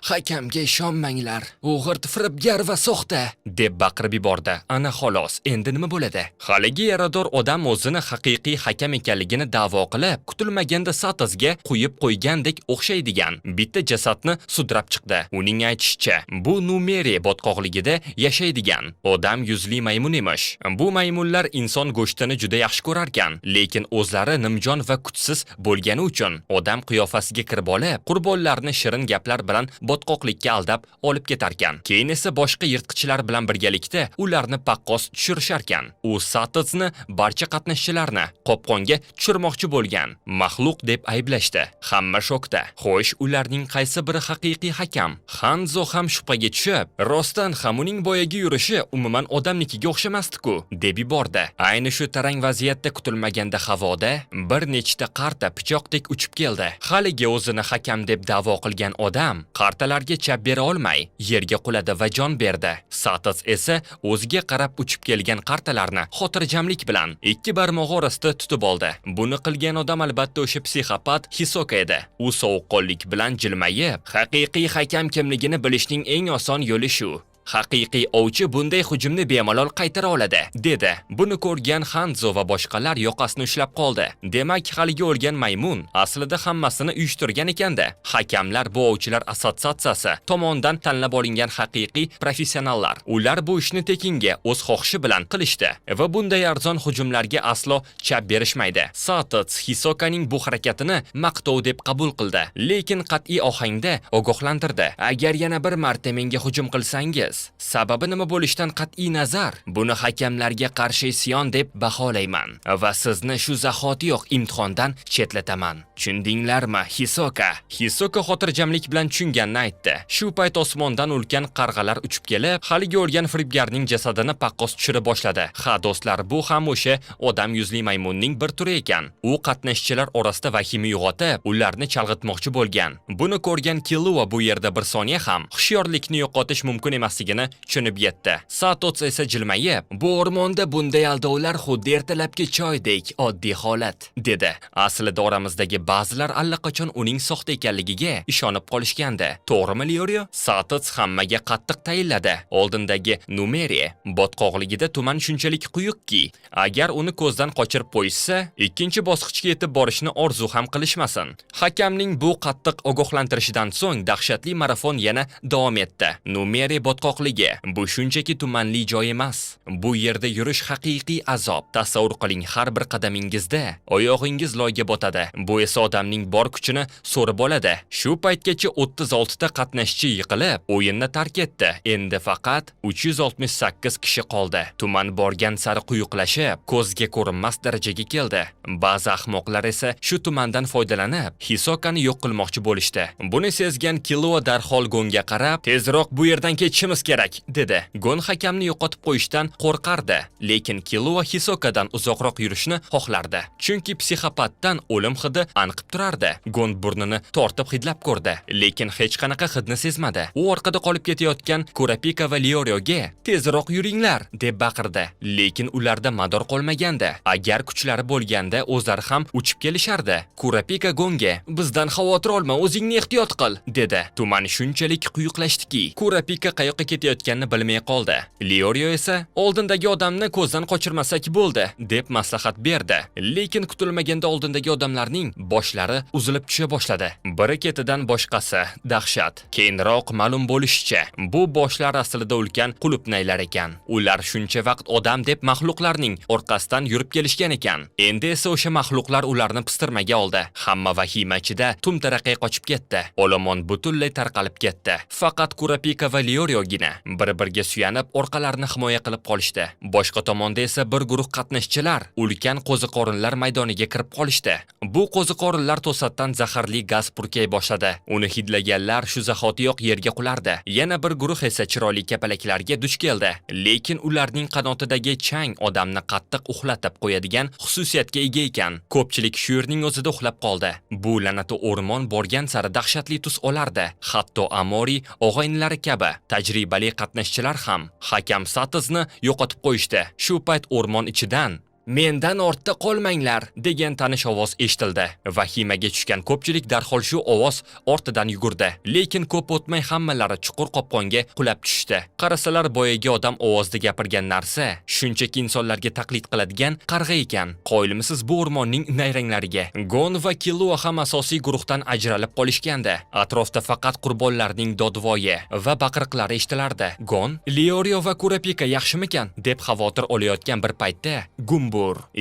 hakamga ishonmanglar. U g'irt firibgar va soxta", deb baqirib yubordi. Ana xolos, endi nima bo'ladi? Haligi yarador odam o'zini haqiqiy hakam ekanligini da'vo qilib, kutilmaganda Satosga quyib qo'ygandek o'xshaydigan bitta jasadni sudrab chiqdi. Uning aytishicha, bu Numeri botqoqligida yashaydigan odam yuzli maymun emish. Bu maymunlar inson go'shtini juda yaxshi ko'rarkan, lekin o'zlari nimjon va kuchsiz bo'lgani uchun odam qiyofasiga kirib olib, qurbonlarni shirin gaplar bilan botqoqlikka aldab olib ketarkan. Keyin esa boshqa yirtqichlar bilan birgalikda ularni paqqos tushirisharkan. U Satosni barcha qatnashchilarni qopqonga tushirmoqchi bo'lgan maxluq deb ayblashdi. Hamma shokda. Xo'sh, ularning qaysi biri haqiqiy hakam? Hanzo ham shubhaga tushib, rostdan ham uning boyagi yurishi umuman odamnikiga o'xshamasdi-ku, deb yubordi. Ayni shu tarang vaziyatda kutilmaganda havoda bir nechta qarta pichoqdek uchib keldi. Haligi o'zini hakam deb da'vo qilgan odam qartalarga chap bera olmay yerga quladi va jon berdi. Satos esa o'ziga qarab uchib kelgan qartalarni xotirjamlik bilan ikki barmog'i orasida tutib oldi. Buni qilgan odam albatta o'sha psixopat Hisoka edi. U sovuqqonlik bilan jilmayib, haqiqiy hakam kimligini bilishning eng oson yo'li shu. Haqiqiy ovchi bunday hujumni bemalol qaytara oladi, dedi. Buni ko'rgan Hanzo va boshqalar yoqasini ushlab qoldi. Demak, haligi o'lgan maymun aslida hammasini uyushtirgan ekanda. Hakamlar bu ovchilar assotsiatsiyasi tomonidan tanlab olingan haqiqiy professionallar. Ular bu ishni tekinga o'z xohishi bilan qilishdi va bunday arzon hujumlarga aslo chap berishmaydi. Satots Hisokaning bu harakatini maqtov deb qabul qildi, lekin qat'iy ohangda ogohlantirdi. Agar yana bir marta menga hujum qilsangiz, sababi nima bo'lishidan qat'iy nazar, buni hakamlarga qarshi isyon deb baholayman va sizni shu zahotiyoq imtihondan chetlataman. Tushundinglarmi, Hisoka? Hisoka xotirjamlik bilan tushunganini aytdi. Shu payt osmondan ulkan qarg'alar uchib kelib, haligi o'lgan firibgarning jasadini paqqos tushira boshladi. Ha, do'stlar, bu ham o'sha odam yuzli maymunning bir turi ekan. U qatnashchilar orasida vahima uyg'otib, ularni chalg'itmoqchi bo'lgan. Buni ko'rgan Killua bu yerda bir soniya ham hushyorlikni yo'qotish mumkin emasligini tushunib yetdi. Satots esa jilmayib, "Bu o'rmonda bunday aldovlar xuddi ertalabki choydek oddiy holat", dedi. Aslida oramizdagi ba'zilar allaqachon uning soxta ekanligiga ishonib qolishgandi. To'g'rimi, Leorio? Satots hammaga qattiq tayinladi. Oldindagi Numeri botqoqligida tuman shunchalik quyuqki, agar uni ko'zdan qochirib qo'yishsa, ikkinchi bosqichga yetib borishni orzu ham qilishmasin. Hakamning bu qattiq ogohlantirishidan so'ng dahshatli marafon yana davom etdi. Numeri botqoqligi bu shunchaki tumanli joy emas. Bu yerda yurish haqiqiy azob. Tasavvur qiling, har bir qadamingizda oyog'ingiz loyga botadi. Bu esa odamning bor kuchini so'rib oladi. Shu paytgacha 36 ta qatnashchi yiqilib, o'yinni tark etdi. Endi faqat 368 kishi qoldi. Tuman borgan sari quyuqlashib, ko'zga ko'rinmas darajaga keldi. Ba'zi ahmoqlar esa shu tumandan foydalanib, Hisokani yo'q qilmoqchi bo'lishdi. Buni sezgan Killua darhol Gonga qarab, "Tezroq bu yerdan ketishimiz kerak", dedi. Gon hakamni yo'qotib qo'yishdan qo'rqardi, lekin Killua Hisokadan uzoqroq yurishni xohlardi. Chunki psixopatdan o'lim hidi anqib turardi. Gon burnini tortib hidlab ko'rdi, lekin hech qanaqa hidni sezmadi. U orqada qolib ketayotgan Kurapika va Leorioga "Tezroq yuringlar" deb baqirdi. Lekin ularda mador qolmagandi. Agar kuchlari bo'lganda o'zlari ham uchib kelishardi. Kurapika Gonga "Bizdan xavotir olma, o'zingni ehtiyot qil" dedi. Tuman shunchalik quyuqlashdiki, Kurapika qayoqqa ketayotganini bilmay qoldi. Leorio esa oldindagi odamni ko'zdan qochirmasak bo'ldi deb maslahat berdi. Lekin kutilmaganda oldindagi odamlarning boshlari uzilib tusha boshladi. Biri ketidan boshqasi, dahshat. Keyinroq ma'lum bo'lishicha, bu boshlar aslida ulkan qulupnaylar ekan. Ular shuncha vaqt odam deb maxluqlarning orqasidan yurib kelishgan ekan. Endi esa o'sha maxluqlar ularni pistirmaga oldi. Hamma vahima ichida tum-taraqay qochib ketdi. Olomon butunlay tarqalib ketdi. Faqat Kurapika va Leoriogina bir-biriga suyanib orqalarini himoya qilib qolishdi. Boshqa tomonda esa bir guruh qatnashchilar ulkan qo'ziqorinlar maydoniga kirib qolishdi. Bu qo'ziqorinlar Qo'chqorinlar to'satdan zaharli gaz purkay boshladi. Uni hidlaganlar shu zahotiyoq yerga qulardi. Yana bir guruh esa chiroyli kapalaklarga duch keldi. Lekin ularning qanotidagi chang odamni qattiq uxlatib qo'yadigan xususiyatga ega ekan. Ko'pchilik shu yerning o'zida uxlab qoldi. Bu la'nati o'rmon borgan sari dahshatli tus olardi. Hatto Amori og'aynilari kabi tajribali qatnashchilar ham hakam Satizni yo'qotib qo'yishdi. Shu payt o'rmon ichidan "Mendan ortda qolmanglar" degan tanish ovoz eshitildi. Vahimaga tushgan ko'pchilik darhol shu ovoz ortidan yugurdi. Lekin ko'p o'tmay hammalari chuqur qopqonga qulab tushdi. Qarasalar, boyagi odam ovozda gapirgan narsa shunchaki insonlarga taqlid qiladigan qarg'a ekan. Qoyilmisiz bu o'rmonning nayranglariga? Gon va Killua ham asosiy guruhdan ajralib qolishgandi. Atrofda faqat qurbonlarning dodvoyi va baqiriqlari eshitilardi. Gon, "Leorio va Kurapika yaxshimikan?" deb xavotir olayotgan bir paytda gumbur.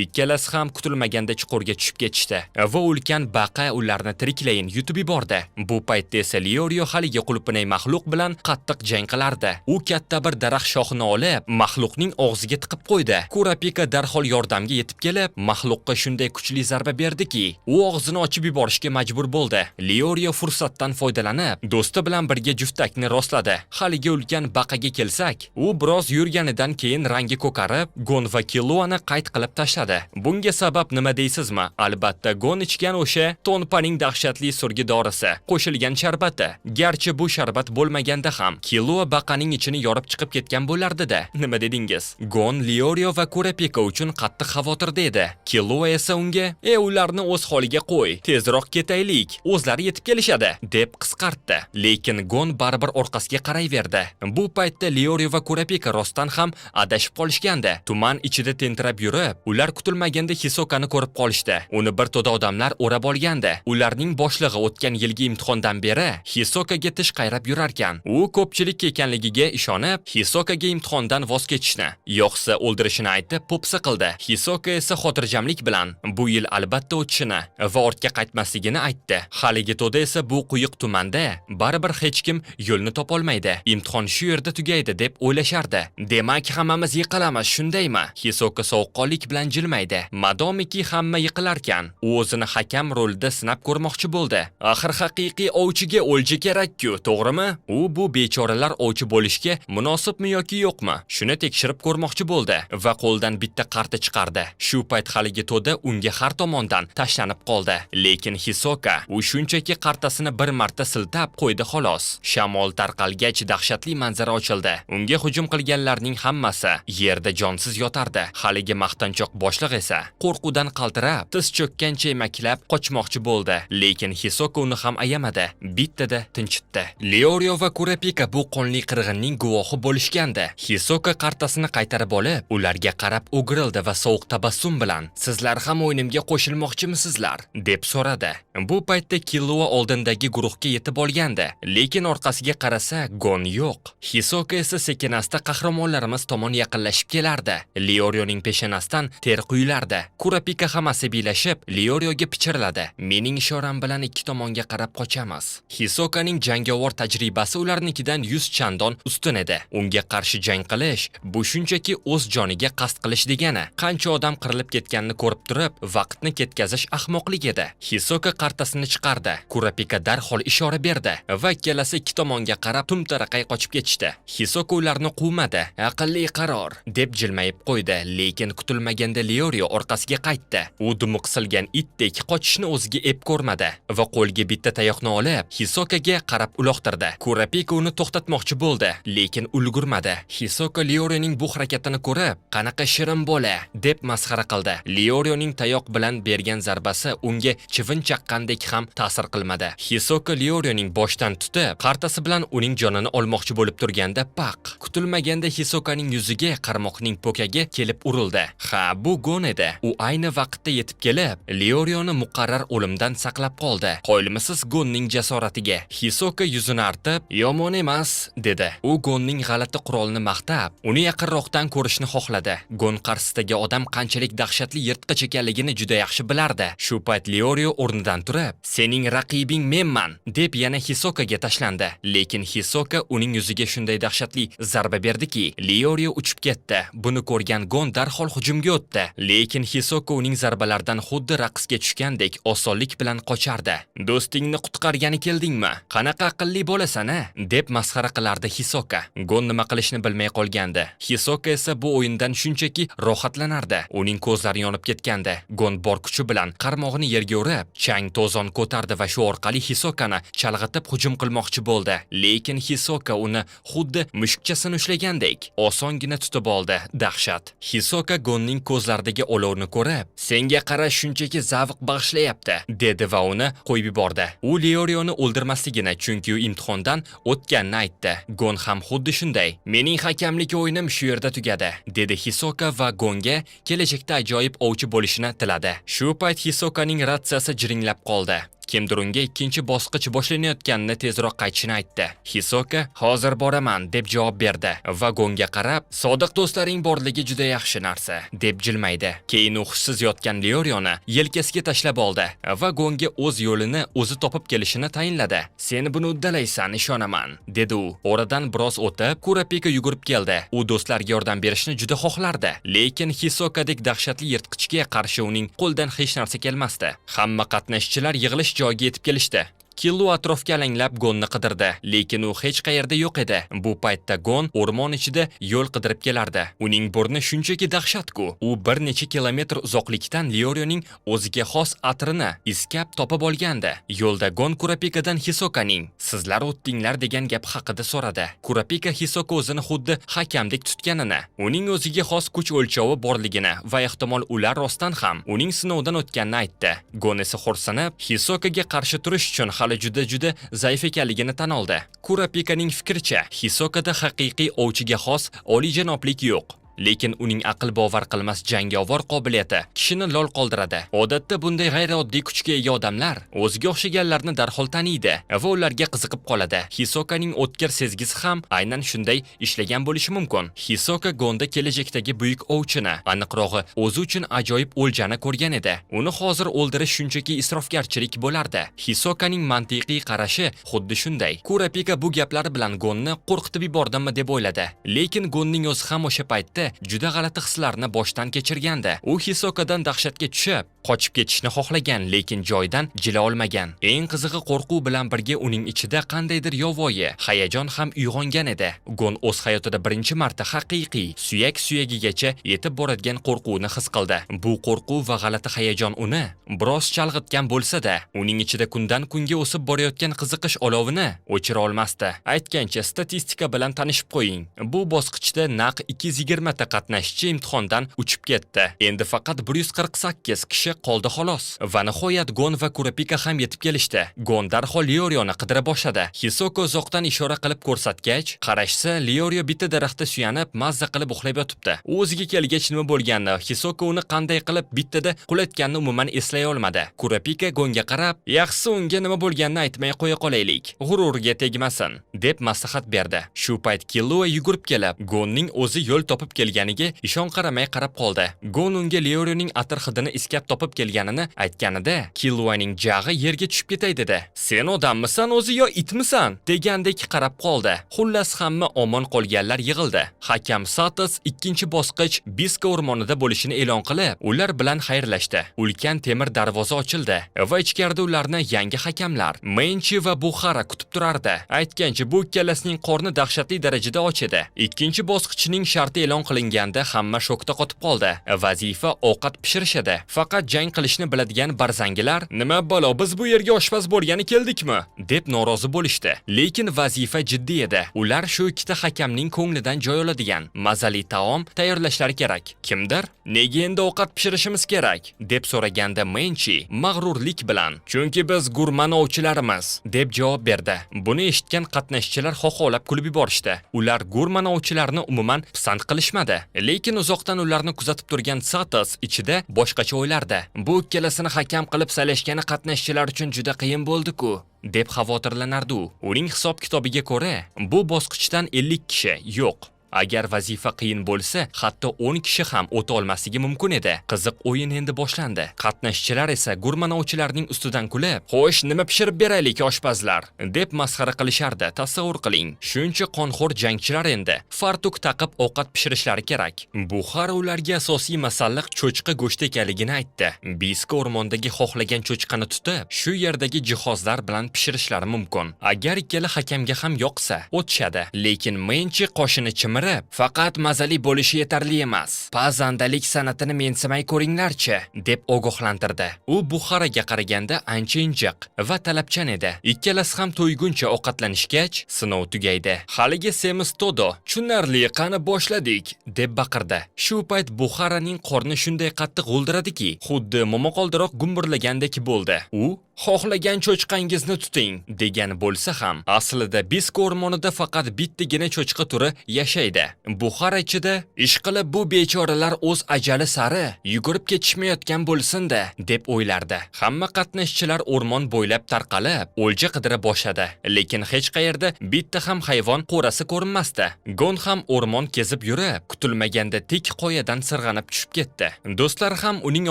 Ikkalasi ham kutilmaganda chuqurga tushib ketishdi va ulkan baqa ularni tiriklayin yutib yubordi. Bu paytda esa Leorio haligi qulupnay maxluq bilan qattiq jang qilardi. U katta bir daraxt shoxini olib, maxluqning og'ziga tiqib qo'ydi. Kurapika darhol yordamga yetib kelib, maxluqqa shunday kuchli zarba berdiki, u og'zini ochib yuborishga majbur bo'ldi. Leorio fursatdan foydalanib, do'sti bilan birga juftakni rostladi. Haligi ulkan baqaga kelsak, u biroz yurganidan keyin rangi ko'karib, Gon va Killuani qayt qilib tashladi. Bunga sabab nima deysizmi? Albatta, Gon ichgan o'sha Tonpaning dahshatli surgi dorisi, qo'shilgan sharbati. Garchi bu sharbat bo'lmaganda ham Killua baqaning ichini yorib chiqib ketgan bo'lardi-da. Nima dedingiz? Gon Leorio va Kurapika uchun qattiq xavotirda edi. Killua esa unga: "E, ularni o'z holiga qo'y, tezroq ketaylik, o'zlari yetib kelishadi", deb qisqartdi. Lekin Gon baribir orqasiga qarayverdi. Bu paytda Leorio va Kurapika rostdan ham adashib qolishgandi. Tuman ichida tentirab yurib, ular kutilmaganda Hisokani ko'rib qolishdi. Uni bir to'da odamlar o'rab olgandi. Ularning boshlig'i o'tgan yilgi imtihondan beri Hisokaga tish qayrab yurarkan. U ko'pchilik ekanligiga ishonib, Hisokaga imtihondan voz kechishni, yo'qsa o'ldirishini aytib po'pisa qildi. Hisoka esa xotirjamlik bilan bu yil albatta o'tishini va ortga qaytmasligini aytdi. Haligi to'da esa bu quyuq tumanda baribir hech kim yo'lni topolmaydi. Imtihon shu yerda tugaydi deb o'ylashardi. Demak, hammamiz yiqilamiz, shundaymi? Hisoka sovuqqonlik bilan jilmaydi. Madomiki hamma yiqilarkan, u o'zini hakam rolida sinab ko'rmoqchi bo'ldi. Axir haqiqiy ovchiga o'lja kerak-ku, to'g'rimi? U bu bechoralar ovchi bo'lishga munosibmi yoki yo'qmi? Shuni tekshirib ko'rmoqchi bo'ldi va qo'ldan bitta qarta chiqardi. Shu payt haligi to'da unga har tomondan tashlanib qoldi. Lekin Hisoka u shunchaki qartasini bir marta siltab qo'ydi xolos. Shamol tarqalgach dahshatli manzara ochildi. Unga hujum qilganlarning hammasi yerda jonsiz yotardi. Haligi maqtanchoq boshliq esa qo'rquvdan qaltirab, tiz cho'kkancha emaklab qochmoqchi bo'ldi. Lekin Hisoka uni ham ayamadi. Bittada tinchitdi. Leorio va Kurapika bu qonli qirg'inning guvohi bo'lishgandi. Hisoka qartasini qaytarib olib, ularga qarab o'girildi va sovuq tabassum bilan: "Sizlar ham o'yinimga qo'shilmoqchimisizlar?" deb so'radi. Bu paytda Killua oldindagi guruhga yetib olgandi, lekin orqasiga qarasa Gon yo'q. Hisoka esa sekin-asta qahramonlarimiz tomon yaqinlashib kelardi. Leorioning peshonasidan ter quyilardi. Kurapika ham asabiylashib, Leorioga pichirladi: "Mening ishoram bilan ikki tomonga qarab qochamiz." Hisokaning jangovar tajribasi ularnikidan 100 chandon ustun edi. Unga qarshi jang qilish bu shunchaki o'z joniga qasd qilish degani. Qancha odam qirilib ketganini ko'rib turib, vaqtni ketkazish ahmoqlik edi. Hisoka qartasini chiqardi. Kurapika darhol ishora berdi va ikkalasi ikki tomonga qarab tum-taraqay qochib ketishdi. Hisoka ularni quvmadi. "Aqlli qaror", deb jilmayib qo'ydi, lekin kutilmaganda Leorio orqasiga qaytdi. U dumi qisilgan itdek qochishni o'ziga ep ko'rmadi va qo'lga bitta tayoqni olib, Hisokaga qarab uloqtirdi. Kurapika uni to'xtatmoqchi bo'ldi, lekin ulgurmadi. Hisoka Leorioning bu harakatini ko'rib, "Qanaqa shirin bola", deb masxara qildi. Leorioning tayoq bilan bergan zarbasi unga chivin chaqqandek ham ta'sir qilmadi. Hisoka Leorioning boshdan tutib, qartasi bilan uning jonini olmoqchi bo'lib turganda paq. Kutilmaganda Hisokaning yuziga qarmoqning po'kagi kelib urildi. Ha, bu Gon edi. U ayni vaqtda yetib kelib, Leorioni muqarrar o'limdan saqlab qoldi. Qoyilmisiz Gonning jasoratiga? Hisoka yuzini artib, "Yomon emas", dedi. U Gonning g'alati qurolini maqtab, uni yaqinroqdan ko'rishni xohladi. Gon qarshisidagi odam qanchalik dahshatli yirtqich ekanligini juda yaxshi bilardi. Shu payt Leorio o'rnidan turib, "Sening raqibing menman", deb yana Hisokaga tashlandi. Lekin Hisoka uning yuziga shunday dahshatli zarba berdiki, Leorio uchib ketdi. Buni ko'rgan Gon darhol hujumga Hujumga o'tdi, lekin Hisoka uning zarbalaridan xuddi raqsga tushgandek osonlik bilan qochardi. "Do'stingni qutqargani keldingmi? Qanaqa aqlli bolasan a?" deb masxara qilardi Hisoka. Gon nima qilishni bilmay qolgandi. Hisoka esa bu o'yindan shunchaki rohatlanardi. Uning ko'zlari yonib ketgandi. Gon bor kuchi bilan qarmog'ini yerga urib, chang to'zon ko'tardi va shu orqali Hisokani chalg'itib hujum qilmoqchi bo'ldi. Lekin Hisoka uni xuddi mushukchasini ushlagandek osongina tutib oldi. Dahshat. Hisoka Gonning ko'zlaridagi olovni ko'rib, "Senga qarash shunchaki zavq bag'ishlayapti", dedi va uni qo'yib yubordi. U Leorioni o'ldirmasligini, chunki u imtihondan o'tganini aytdi. Gon ham xuddi shunday. "Mening hakamlik o'yinim shu yerda tugadi", dedi Hisoka va Gonga kelajakda ajoyib ovchi bo'lishini tiladi. Shu payt Hisokaning ratsiyasi jiringlab qoldi. Kimdir unga ikkinchi bosqich boshlanayotganini, tezroq qaytishini aytdi. Hisoka "Hozir boraman" deb javob berdi va Gonga qarab, "Sodiq do'stlaring borligi juda yaxshi narsa", deb jilmaydi. Keyin u hushsiz yotgan Leorioni yelkasiga tashlab oldi va Gonga o'z yo'lini o'zi topib kelishini tayinladi. "Sen buni uddalaysan, ishonaman", dedi u. Oradan biroz o'tib, Kurapika yugurib keldi. U do'stlarga yordam berishni juda xohlardi, lekin Hisokadek dahshatli yirtqichga qarshi uning qo'lidan hech narsa kelmasdi. Hamma qatnashchilar yig'ilish joyiga yetib kelishdi. Killu atrofga alanglab Gonni qidirdi, lekin u hech qayerda yo'q edi. Bu paytda Gon o'rmon ichida yo'l qidirib kelardi. Uning burni shunchaki dahshat-ku. U bir necha kilometr uzoqlikdan Leorioning o'ziga xos atrini iskab topib olgandi. Yo'lda Gon Kurapikadan Hisokaning "Sizlar o'tdinglar" degan gap haqida so'radi. Kurapika Hisoka o'zini xuddi hakamdek tutganini, uning o'ziga xos kuch o'lchovi borligini va ehtimol ular rostdan ham uning sinovdan o'tganini aytdi. Gon esa xo'rsinib, Hisokaga qarshi turish uchun hali juda-juda zaif ekanligini tan oldi. Kurapikaning fikricha, Hisokada haqiqiy ovchiga xos oliyjanoblik yo'q. Lekin uning aql bovar qilmas jangovar qobiliyati kishini lol qoldiradi. Odatda bunday g'ayrioddiy kuchga ega odamlar o'ziga o'xshaganlarni darhol taniydi va ularga qiziqib qoladi. Hisokaning o'tkir sezgisi ham aynan shunday ishlagan bo'lishi mumkin. Hisoka Gonda kelajakdagi buyuk ovchini, aniqrog'i o'zi uchun ajoyib o'ljani ko'rgan edi. Uni hozir o'ldirish shunchaki isrofgarchilik bo'lardi. Hisokaning mantiqiy qarashi xuddi shunday. Kurapika bu gaplari bilan Gonni qo'rqitib yubordimmi deb o'yladi. Lekin Gonning o'zi ham o'sha paytda juda g'alati hislarni boshdan kechirgandi. U Hisokadan dahshatga tushib, qochib ketishni xohlagan, lekin joyidan jila olmagan. Eng qizig'i, qo'rquv bilan birga uning ichida qandaydir yovvoyi hayajon ham uyg'ongan edi. Gon o'z hayotida birinchi marta haqiqiy suyak suyagigacha yetib boradigan qo'rquvni his qildi. Bu qo'rquv va g'alati hayajon uni biroz chalg'itgan bo'lsa-da, uning ichida kundan kunga o'sib borayotgan qiziqish olovini o'chira olmasdi. Aytgancha, statistika bilan tanishib qo'ying. Bu bosqichda naq 220 ta qatnashchi imtihondan uchib ketdi. Endi faqat 148 kishi qoldi, xolos. Va nihoyat Gon va Kurapika ham yetib kelishdi. Gon darhol Leorioni qidira boshladi. Hisoka uzoqdan ishora qilib ko'rsatgach, qarashsa, Leorio bitta daraxtga suyanib, mazza qilib uxlab yotibdi. U o'ziga kelgach nima bo'lganini, Hisoka uni qanday qilib bittada qulatganini umuman eslay olmadi. Kurapika Gonga qarab, "Yaxshisi unga nima bo'lganini aytmay qo'ya qolaylik. G'ururiga tegmasin", deb maslahat berdi. Shu payt Killua yugurib kelib, Gonning o'zi yo'l topib kelganiga ishonqiramay qarab qoldi. Gon unga Leorioning atir hidini iskab topib kelganini aytganida, Killuaning jag'i yerga tushib ketay dedi. "Sen odammisan o'zi yo itmisan?" degandek qarab qoldi. Xullas, hamma omon qolganlar yig'ildi. Hakam Satos ikkinchi bosqich Biska o'rmonida bo'lishini e'lon qilib, ular bilan xayrlashdi. Ulkan temir darvoza ochildi va ichkarida ularni yangi hakamlar Menchi va Buxara kutib turardi. Aytgancha, bu ikkalasining qorni dahshatli darajada och edi. Ikkinchi bosqichning sharti e'lon qilinganda hamma shokda qotib qoldi. Vazifa ovqat pishirish edi. Faqat jang qilishni biladigan barzangilar, "Nima balo, biz bu yerga oshpaz bo'lgani keldikmi?" deb norozi bo'lishdi. Lekin vazifa jiddiy edi. Ular shu ikkita hakamning ko'nglidan joy oladigan mazali taom tayyorlashlari kerak. Kimdir, "Nega endi ovqat pishirishimiz kerak?" deb so'raganda Menchi mag'rurlik bilan, "Chunki biz gurman ovchilarimiz", deb javob berdi. Buni eshitgan qatnashchilar xoxolab kulib yuborishdi. Ular gurman ovchilarni umuman pisand qilishmadi. Lekin uzoqdan ularni kuzatib turgan Satos ichida boshqacha o'ylardi. Bu ikkalasini hakam qilib saylashgani qatnashchilar uchun juda qiyin bo'ldi-ku, deb xavotirlanardi u. Uning hisob kitobiga ko'ra, bu bosqichdan 50 kishi yo'q, Agar vazifa qiyin bo'lsa, hatto 10 kishi ham o'ta olmasligi mumkin edi. Qiziq o'yin endi boshlandi. Qatnashchilar esa gurmanovchilarning ustidan kulib, "Xo'sh, nima pishirib beraylik, oshpazlar?" deb masxara qilishardi. Tasavvur qiling, shuncha qonxo'r jangchilar endi fartuk taqib ovqat pishirishlari kerak. Buxara ularga asosiy masalliq cho'chqa go'shti ekanligini aytdi. Biska o'rmondagi xohlagan cho'chqani tutib, shu yerdagi jihozlar bilan pishirishlari mumkin. Agar ikkala hakamga ham yoqsa, o'tishadi. Lekin Menchi qoshini chimirib, "Faqat mazali bo'lishi yetarli emas. Pazandalik san'atini mensimay ko'ringlarchi", deb ogohlantirdi. U Buxaraga qaraganda ancha injiq va talabchan edi. Ikkalasi ham to'yguncha ovqatlanishgach, sinov tugaydi. Haligi semiz Todo, "Tushunarli, qani boshladik", deb baqirdi. Shu payt Buxaraning qorni shunday qattiq g'o'ldiradiki, xuddi momaqaldiroq gumburlagandek bo'ldi. U "Xohlagan cho'chqangizni tuting", degan bo'lsa ham, aslida Bisko o'rmonida faqat bittagina cho'chqa turi yashaydi. Buxara ichida, "Ishqilib, bu bechoralar o'z ajali sari yugurib ketishmayotgan bo'lsin-da", deb o'ylardi. Hamma qatnashchilar o'rmon bo'ylab tarqalib, o'lja qidira boshladi. Lekin hech qayerda bitta ham hayvon qo'rasi ko'rinmasdi. Gon ham o'rmon kezib yurib, kutilmaganda tik qoyadan sirg'anib tushib ketdi. Do'stlar ham uning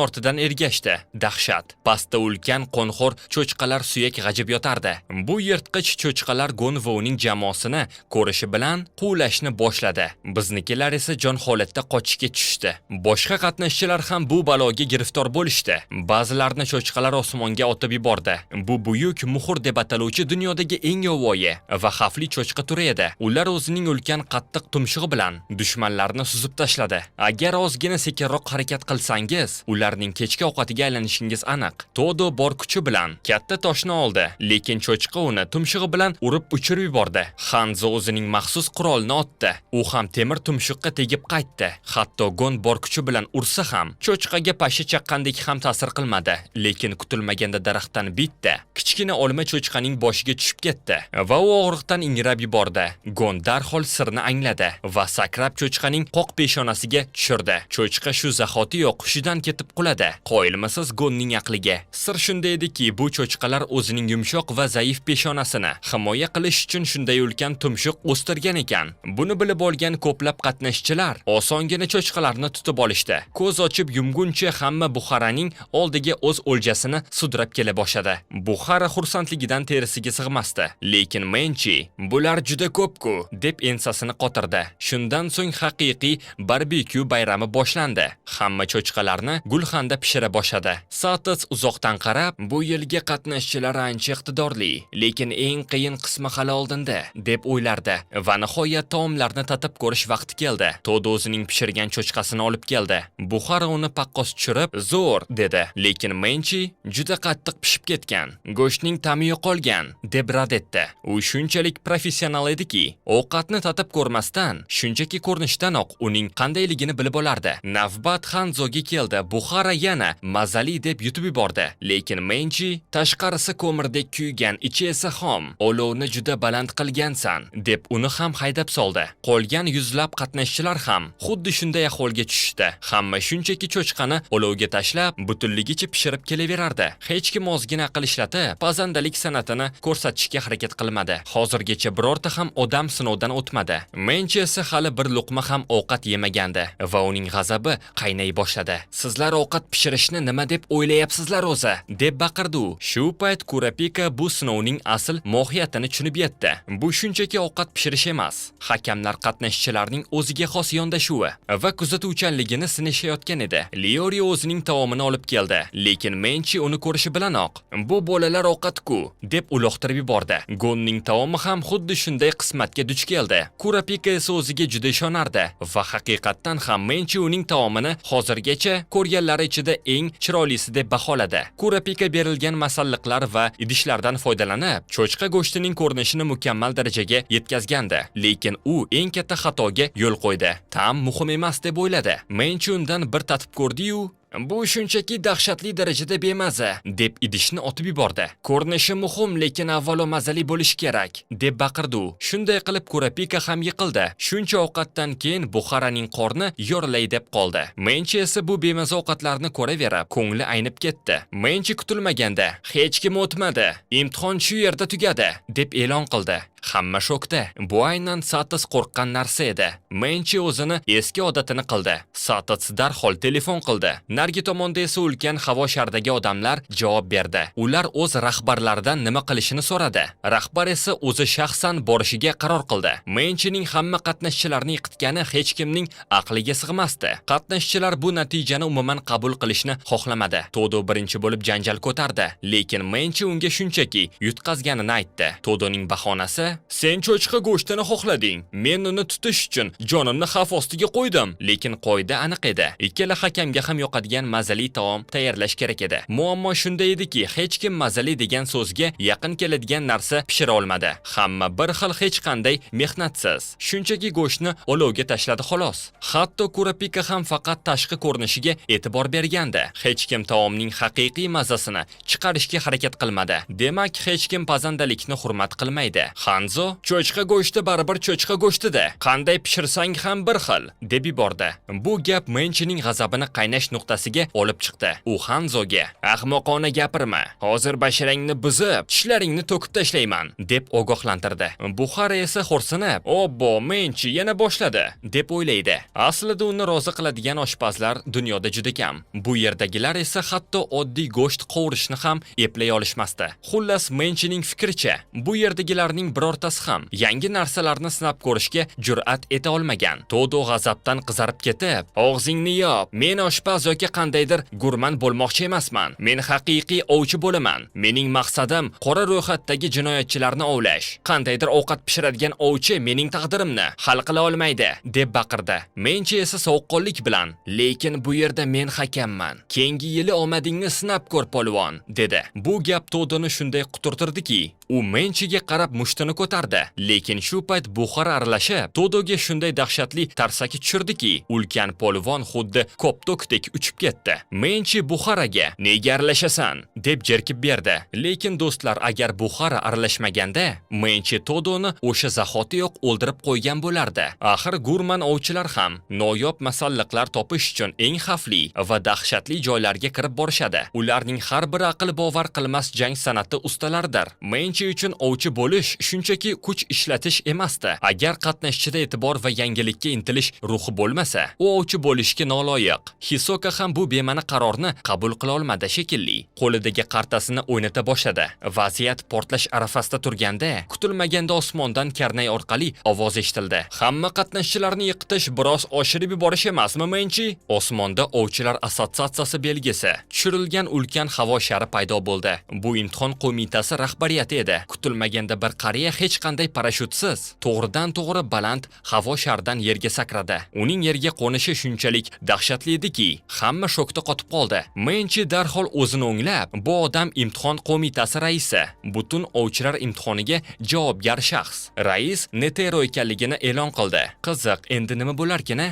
ortidan ergashdi. Dahshat. Pastda ulkan qonxo'r cho'chqalar suyak g'ajib yotardi. Bu yirtqich cho'chqalar Gon va uning jamoasini ko'rishi bilan quvlashni boshladi. Biznikilar esa jon holatda qochishga tushdi. Boshqa qatnashchilar ham bu baloga giriftor bo'lishdi. Ba'zilarini cho'chqalar osmonga otib yubordi. Bu buyuk muhr deb ataluvchi dunyodagi eng yovvoyi va xavfli cho'chqa turi edi. Ular o'zining ulkan qattiq tumshug'i bilan dushmanlarni suzib tashladi. Agar ozgina sekinroq harakat qilsangiz, ularning kechki ovqatiga aylanishingiz aniq. Todo bor kuchi bilan katta toshni oldi, lekin cho'chqa uni tumshug'i bilan urib uchirib yubordi. Hanzo o'zining maxsus qurolini otdi. U ham temir tumshuqqa tegib qaytdi. Hatto Gon bor kuchi bilan ursa ham, cho'chqaga pasha chaqqandek ham ta'sir qilmadi. Lekin kutilmaganda daraxtdan bitta kichkina olma cho'chqaning boshiga tushib ketdi va u og'riqdan ingrab yubordi. Gon darhol sirni angladi va sakrab cho'chqaning qoq peshonasiga tushirdi. Cho'chqa shu zahotiyoq hushidan ketib quladi. Qoyilmisiz Gonning aqliga? Sir shunda ediki, bu cho'chqalar o'zining yumshoq va zaif peshonasini himoya qilish uchun shunday ulkan tumshuq o'stirgan ekan. Buni bilib olgan ko'plab qatnashchilar osongina cho'chqalarni tutib olishdi. Ko'z ochib yumguncha hamma Buxaraning oldiga o'z o'ljasini sudrab kela boshladi. Buxara xursandligidan terisiga sig'masdi. Lekin Menchi, "Bular juda ko'p-ku", deb ensasini qotirdi. Shundan so'ng haqiqiy barbekyu bayrami boshlandi. Hamma cho'chqalarni gulxanda pishira boshladi. Satos uzoqdan qarab, "Bu yilgi qatnashchilar ancha iqtidorli, lekin eng qiyin qismi hali oldinda", deb o'ylardi. Va nihoyat taomlarni tatib ko'rish vaqti keldi. Todo o'zining pishirgan cho'chqasini olib keldi. Buxara uni paqqos tushirib, "Zo'r", dedi. Lekin Menchi, "Juda qattiq pishib ketgan, go'shtning ta'mi yo'qolgan", deb rad etdi. U shunchalik professional ediki, ovqatni tatib ko'rmasdan, shunchaki ko'rinishdanoq uning qandayligini bilib olardi. Navbat Hanzoga keldi. Buxara yana mazali deb yutib yubordi. Lekin Menchi, "Tashqarisi ko'mirdek kuygan, ichi esa xom. Olovni juda baland qilgansan", deb uni ham haydab soldi. Qolgan yuzlab qatnashchilar ham xuddi shunday ahvolga tushishdi. Hamma shunchaki cho'chqani olovga tashlab, butunligicha pishirib kelaverardi. Hech kim ozgina aql ishlatib, pazandalik san'atini ko'rsatishga harakat qilmadi. Hozirgacha birorta ham odam sinovdan o'tmadi. Menchi esa hali bir luqma ham ovqat yemagandi va uning g'azabi qaynay boshladi. "Sizlar ovqat pishirishni nima deb o'ylayapsizlar o'zi?" deb baqirdi u. Shu payt Kurapika bu sinovning asl mohiyatini tushunib yetdi. Bu shunchaki ovqat pishirish emas. Hakamlar qatnashchilarning o'ziga xos yondashuvi va kuzatuvchanligini sinashayotgan edi. Liori o'zining taomini olib keldi, lekin Menchi uni ko'rishi bilanoq, "Bu bolalar ovqat-ku", deb uloqtirib yubordi. Gonning taomi ham xuddi shunday qismatga duch keldi. Kurapika esa o'ziga juda ishonardi va haqiqatdan ham Menchi uning taomini hozirgacha ko'rganlari ichida eng chiroylisi deb baholadi. Kurapika berilgan masalliqlar va idishlardan foydalanib, cho'chqa go'shtining ko'rinishini mukammal darajaga yetkazgandi. Lekin u eng katta xatoga yo'l qo'ydi. Ta'm muhim emas deb o'yladi. Menchi undan bir tatib ko'rdi-yu, "Bu shunchaki dahshatli darajada bemaza", deb idishni otib yubordi. "Ko'rinishi muhim, lekin avvalo mazali bo'lishi kerak", deb baqirdi u. Shunday qilib Kurapika ham yiqildi. Shuncha ovqatdan keyin Buxaraning qorni yorilay deb qoldi. Menchi esa bu bemaza ovqatlarni ko'raverib, ko'ngli aynib ketdi. Menchi kutilmaganda, "Hech kim o'tmadi. Imtihon shu yerda tugadi", deb e'lon qildi. Hamma shokda. Bu aynan Satos qo'rqqan narsa edi. Menchi o'zini eski odatini qildi. Satos darhol telefon qildi. Narigi tomonda esa ulkan havo sharidagi odamlar javob berdi. Ular o'z rahbarlaridan nima qilishini so'radi. Rahbar esa o'zi shaxsan borishiga qaror qildi. Menchining hamma qatnashchilarni yiqitgani hech kimning aqliga sig'masdi. Qatnashchilar bu natijani umuman qabul qilishni xohlamadi. Todo birinchi bo'lib janjal ko'tardi, lekin Menchi unga shunchaki yutqazganini aytdi. Todoning bahonasi: "Sen cho'chqa go'shtini xohlading. Men uni tutish uchun jonimni xavf ostiga qo'ydim." Lekin qoida aniq edi. Ikkala hakamga ham yoqadigan mazali taom tayyorlash kerak edi. Muammo shunda ediki, hech kim mazali degan so'zga yaqin keladigan narsa pishira olmadi. Hamma bir xil, hech qanday mehnatsiz. Shunchaki go'shtni olovga tashladi, xolos. Hatto Kurapika ham faqat tashqi ko'rinishiga e'tibor bergandi. Hech kim taomning haqiqiy mazasini chiqarishga harakat qilmadi. Demak, hech kim pazandalikni hurmat qilmaydi. Hanzo: "Cho'chqa go'shti baribir cho'chqa go'shtida. Qanday pishirsang ham bir xil", deb yubordi. Bu gap Menchining g'azabini qaynash nuqtasiga olib chiqdi. U Hanzoga: "Ahmoqona gapirma. Hozir basharangni buzib, tishlaringni to'kib tashlayman", deb ogohlantirdi. Buxara esa xo'rsinib, "Obbo, Menchi yana boshladi", deb o'ylaydi. Aslida uni rozi qiladigan oshpazlar dunyoda juda kam. Bu yerdagilar esa hatto oddiy go'sht qovurishni ham eplay olishmasdi. Xullas, Menchining fikricha, bu yerdagilarning birortasi ham yangi narsalarni sinab ko'rishga jur'at eta olmagan. Todo g'azabdan qizarib ketib: "Og'zingni yop. Men oshpaz yoki qandaydir gurman bo'lmoqchi emasman. Men haqiqiy ovchi bo'laman. Mening maqsadim qora ro'yxatdagi jinoyatchilarni ovlash. Qandaydir ovqat pishiradigan ovchi mening taqdirimni hal qila olmaydi", deb baqirdi. Menchi esa sovuqqonlik bilan: "Lekin bu yerda men hakamman. Keyingi yili omadingni sinab ko'r, polvon", dedi. Bu gap Todoni shunday quturtirdiki, u Menchiga qarab mushtini ko'tardi. Lekin shu payt Buxara aralashib, Todoga shunday dahshatli tarsaki tushirdiki, ulkan polvon xuddi koptokdek uchib ketdi. Menchi Buxaraga: "Nega aralashasan?" deb jerkib berdi. Lekin do'stlar, agar Buxara aralashmaganda, Menchi Todoni o'sha zahotiyoq o'ldirib qo'ygan bo'lardi. Axir gurman ovchilar ham noyob masalliqlar topish uchun eng xavfli va dahshatli joylarga kirib borishadi. Ularning har biri aql bovar qilmas jang san'ati ustalaridir. Menchi uchun ovchi bo'lish shunchaki kuch ishlatish emasdi. Agar qatnashchida e'tibor va yangilikka intilish ruhi bo'lmasa, u ovchi bo'lishga noloyiq. Hisoka ham bu bema'ni qarorni qabul qila olmadi shekilli. Qo'lidagi qartasini o'ynata boshladi. Vaziyat portlash arafasida turganda, kutilmaganda osmondan karnay orqali ovoz eshitildi. "Hamma qatnashchilarni yiqitish biroz oshirib yuborish emasmi, Menchi?" Osmonda ovchilar assotsiatsiyasi belgisi tushirilgan ulkan havo shari paydo bo'ldi. Bu imtihon qo'mitasi rahbariyati edi. Kutilmaganda bir qariya hech qanday parashyutsiz to'g'ridan to'g'ri baland havo sharidan yerga sakradi. Uning yerga qo'nishi shunchalik dahshatli ediki, hamma shokda qotib qoldi. Menchi darhol o'zini o'nglab, bu odam imtihon qo'mitasi raisi, butun ovchilar imtihoniga javobgar shaxs. Rais Netero ekanligini e'lon qildi. Qiziq, endi nima bo'larkin, a?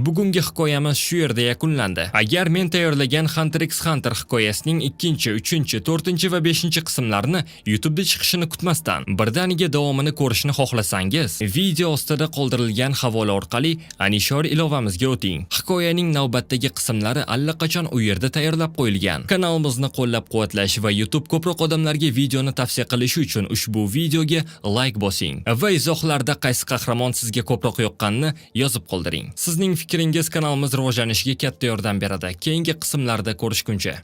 Bugungi hikoyamiz shu yerda yakunlandi. Agar men tayyorlagan Hunter x Hunter hikoyasining 2, 3, 4 va 5 qismlarini YouTube'da chiqishini kutmasdan, birdaniga davomini ko'rishni xohlasangiz, video ostida qoldirilgan havola orqali Anishor ilovamizga o'ting. Hikoyaning navbatdagi qismlari allaqachon u yerda tayyorlab qo'yilgan. Kanalimizni qo'llab-quvvatlash va YouTube ko'proq odamlarga videoni tavsiya qilishi uchun ushbu videoga like bosing va izohlarda qaysi qahramon sizga ko'proq yoqqanini yozib qoldiring. Sizning fikringiz kanalimiz rivojlanishiga katta yordam beradi. Keyingi qismlarda ko'rishguncha.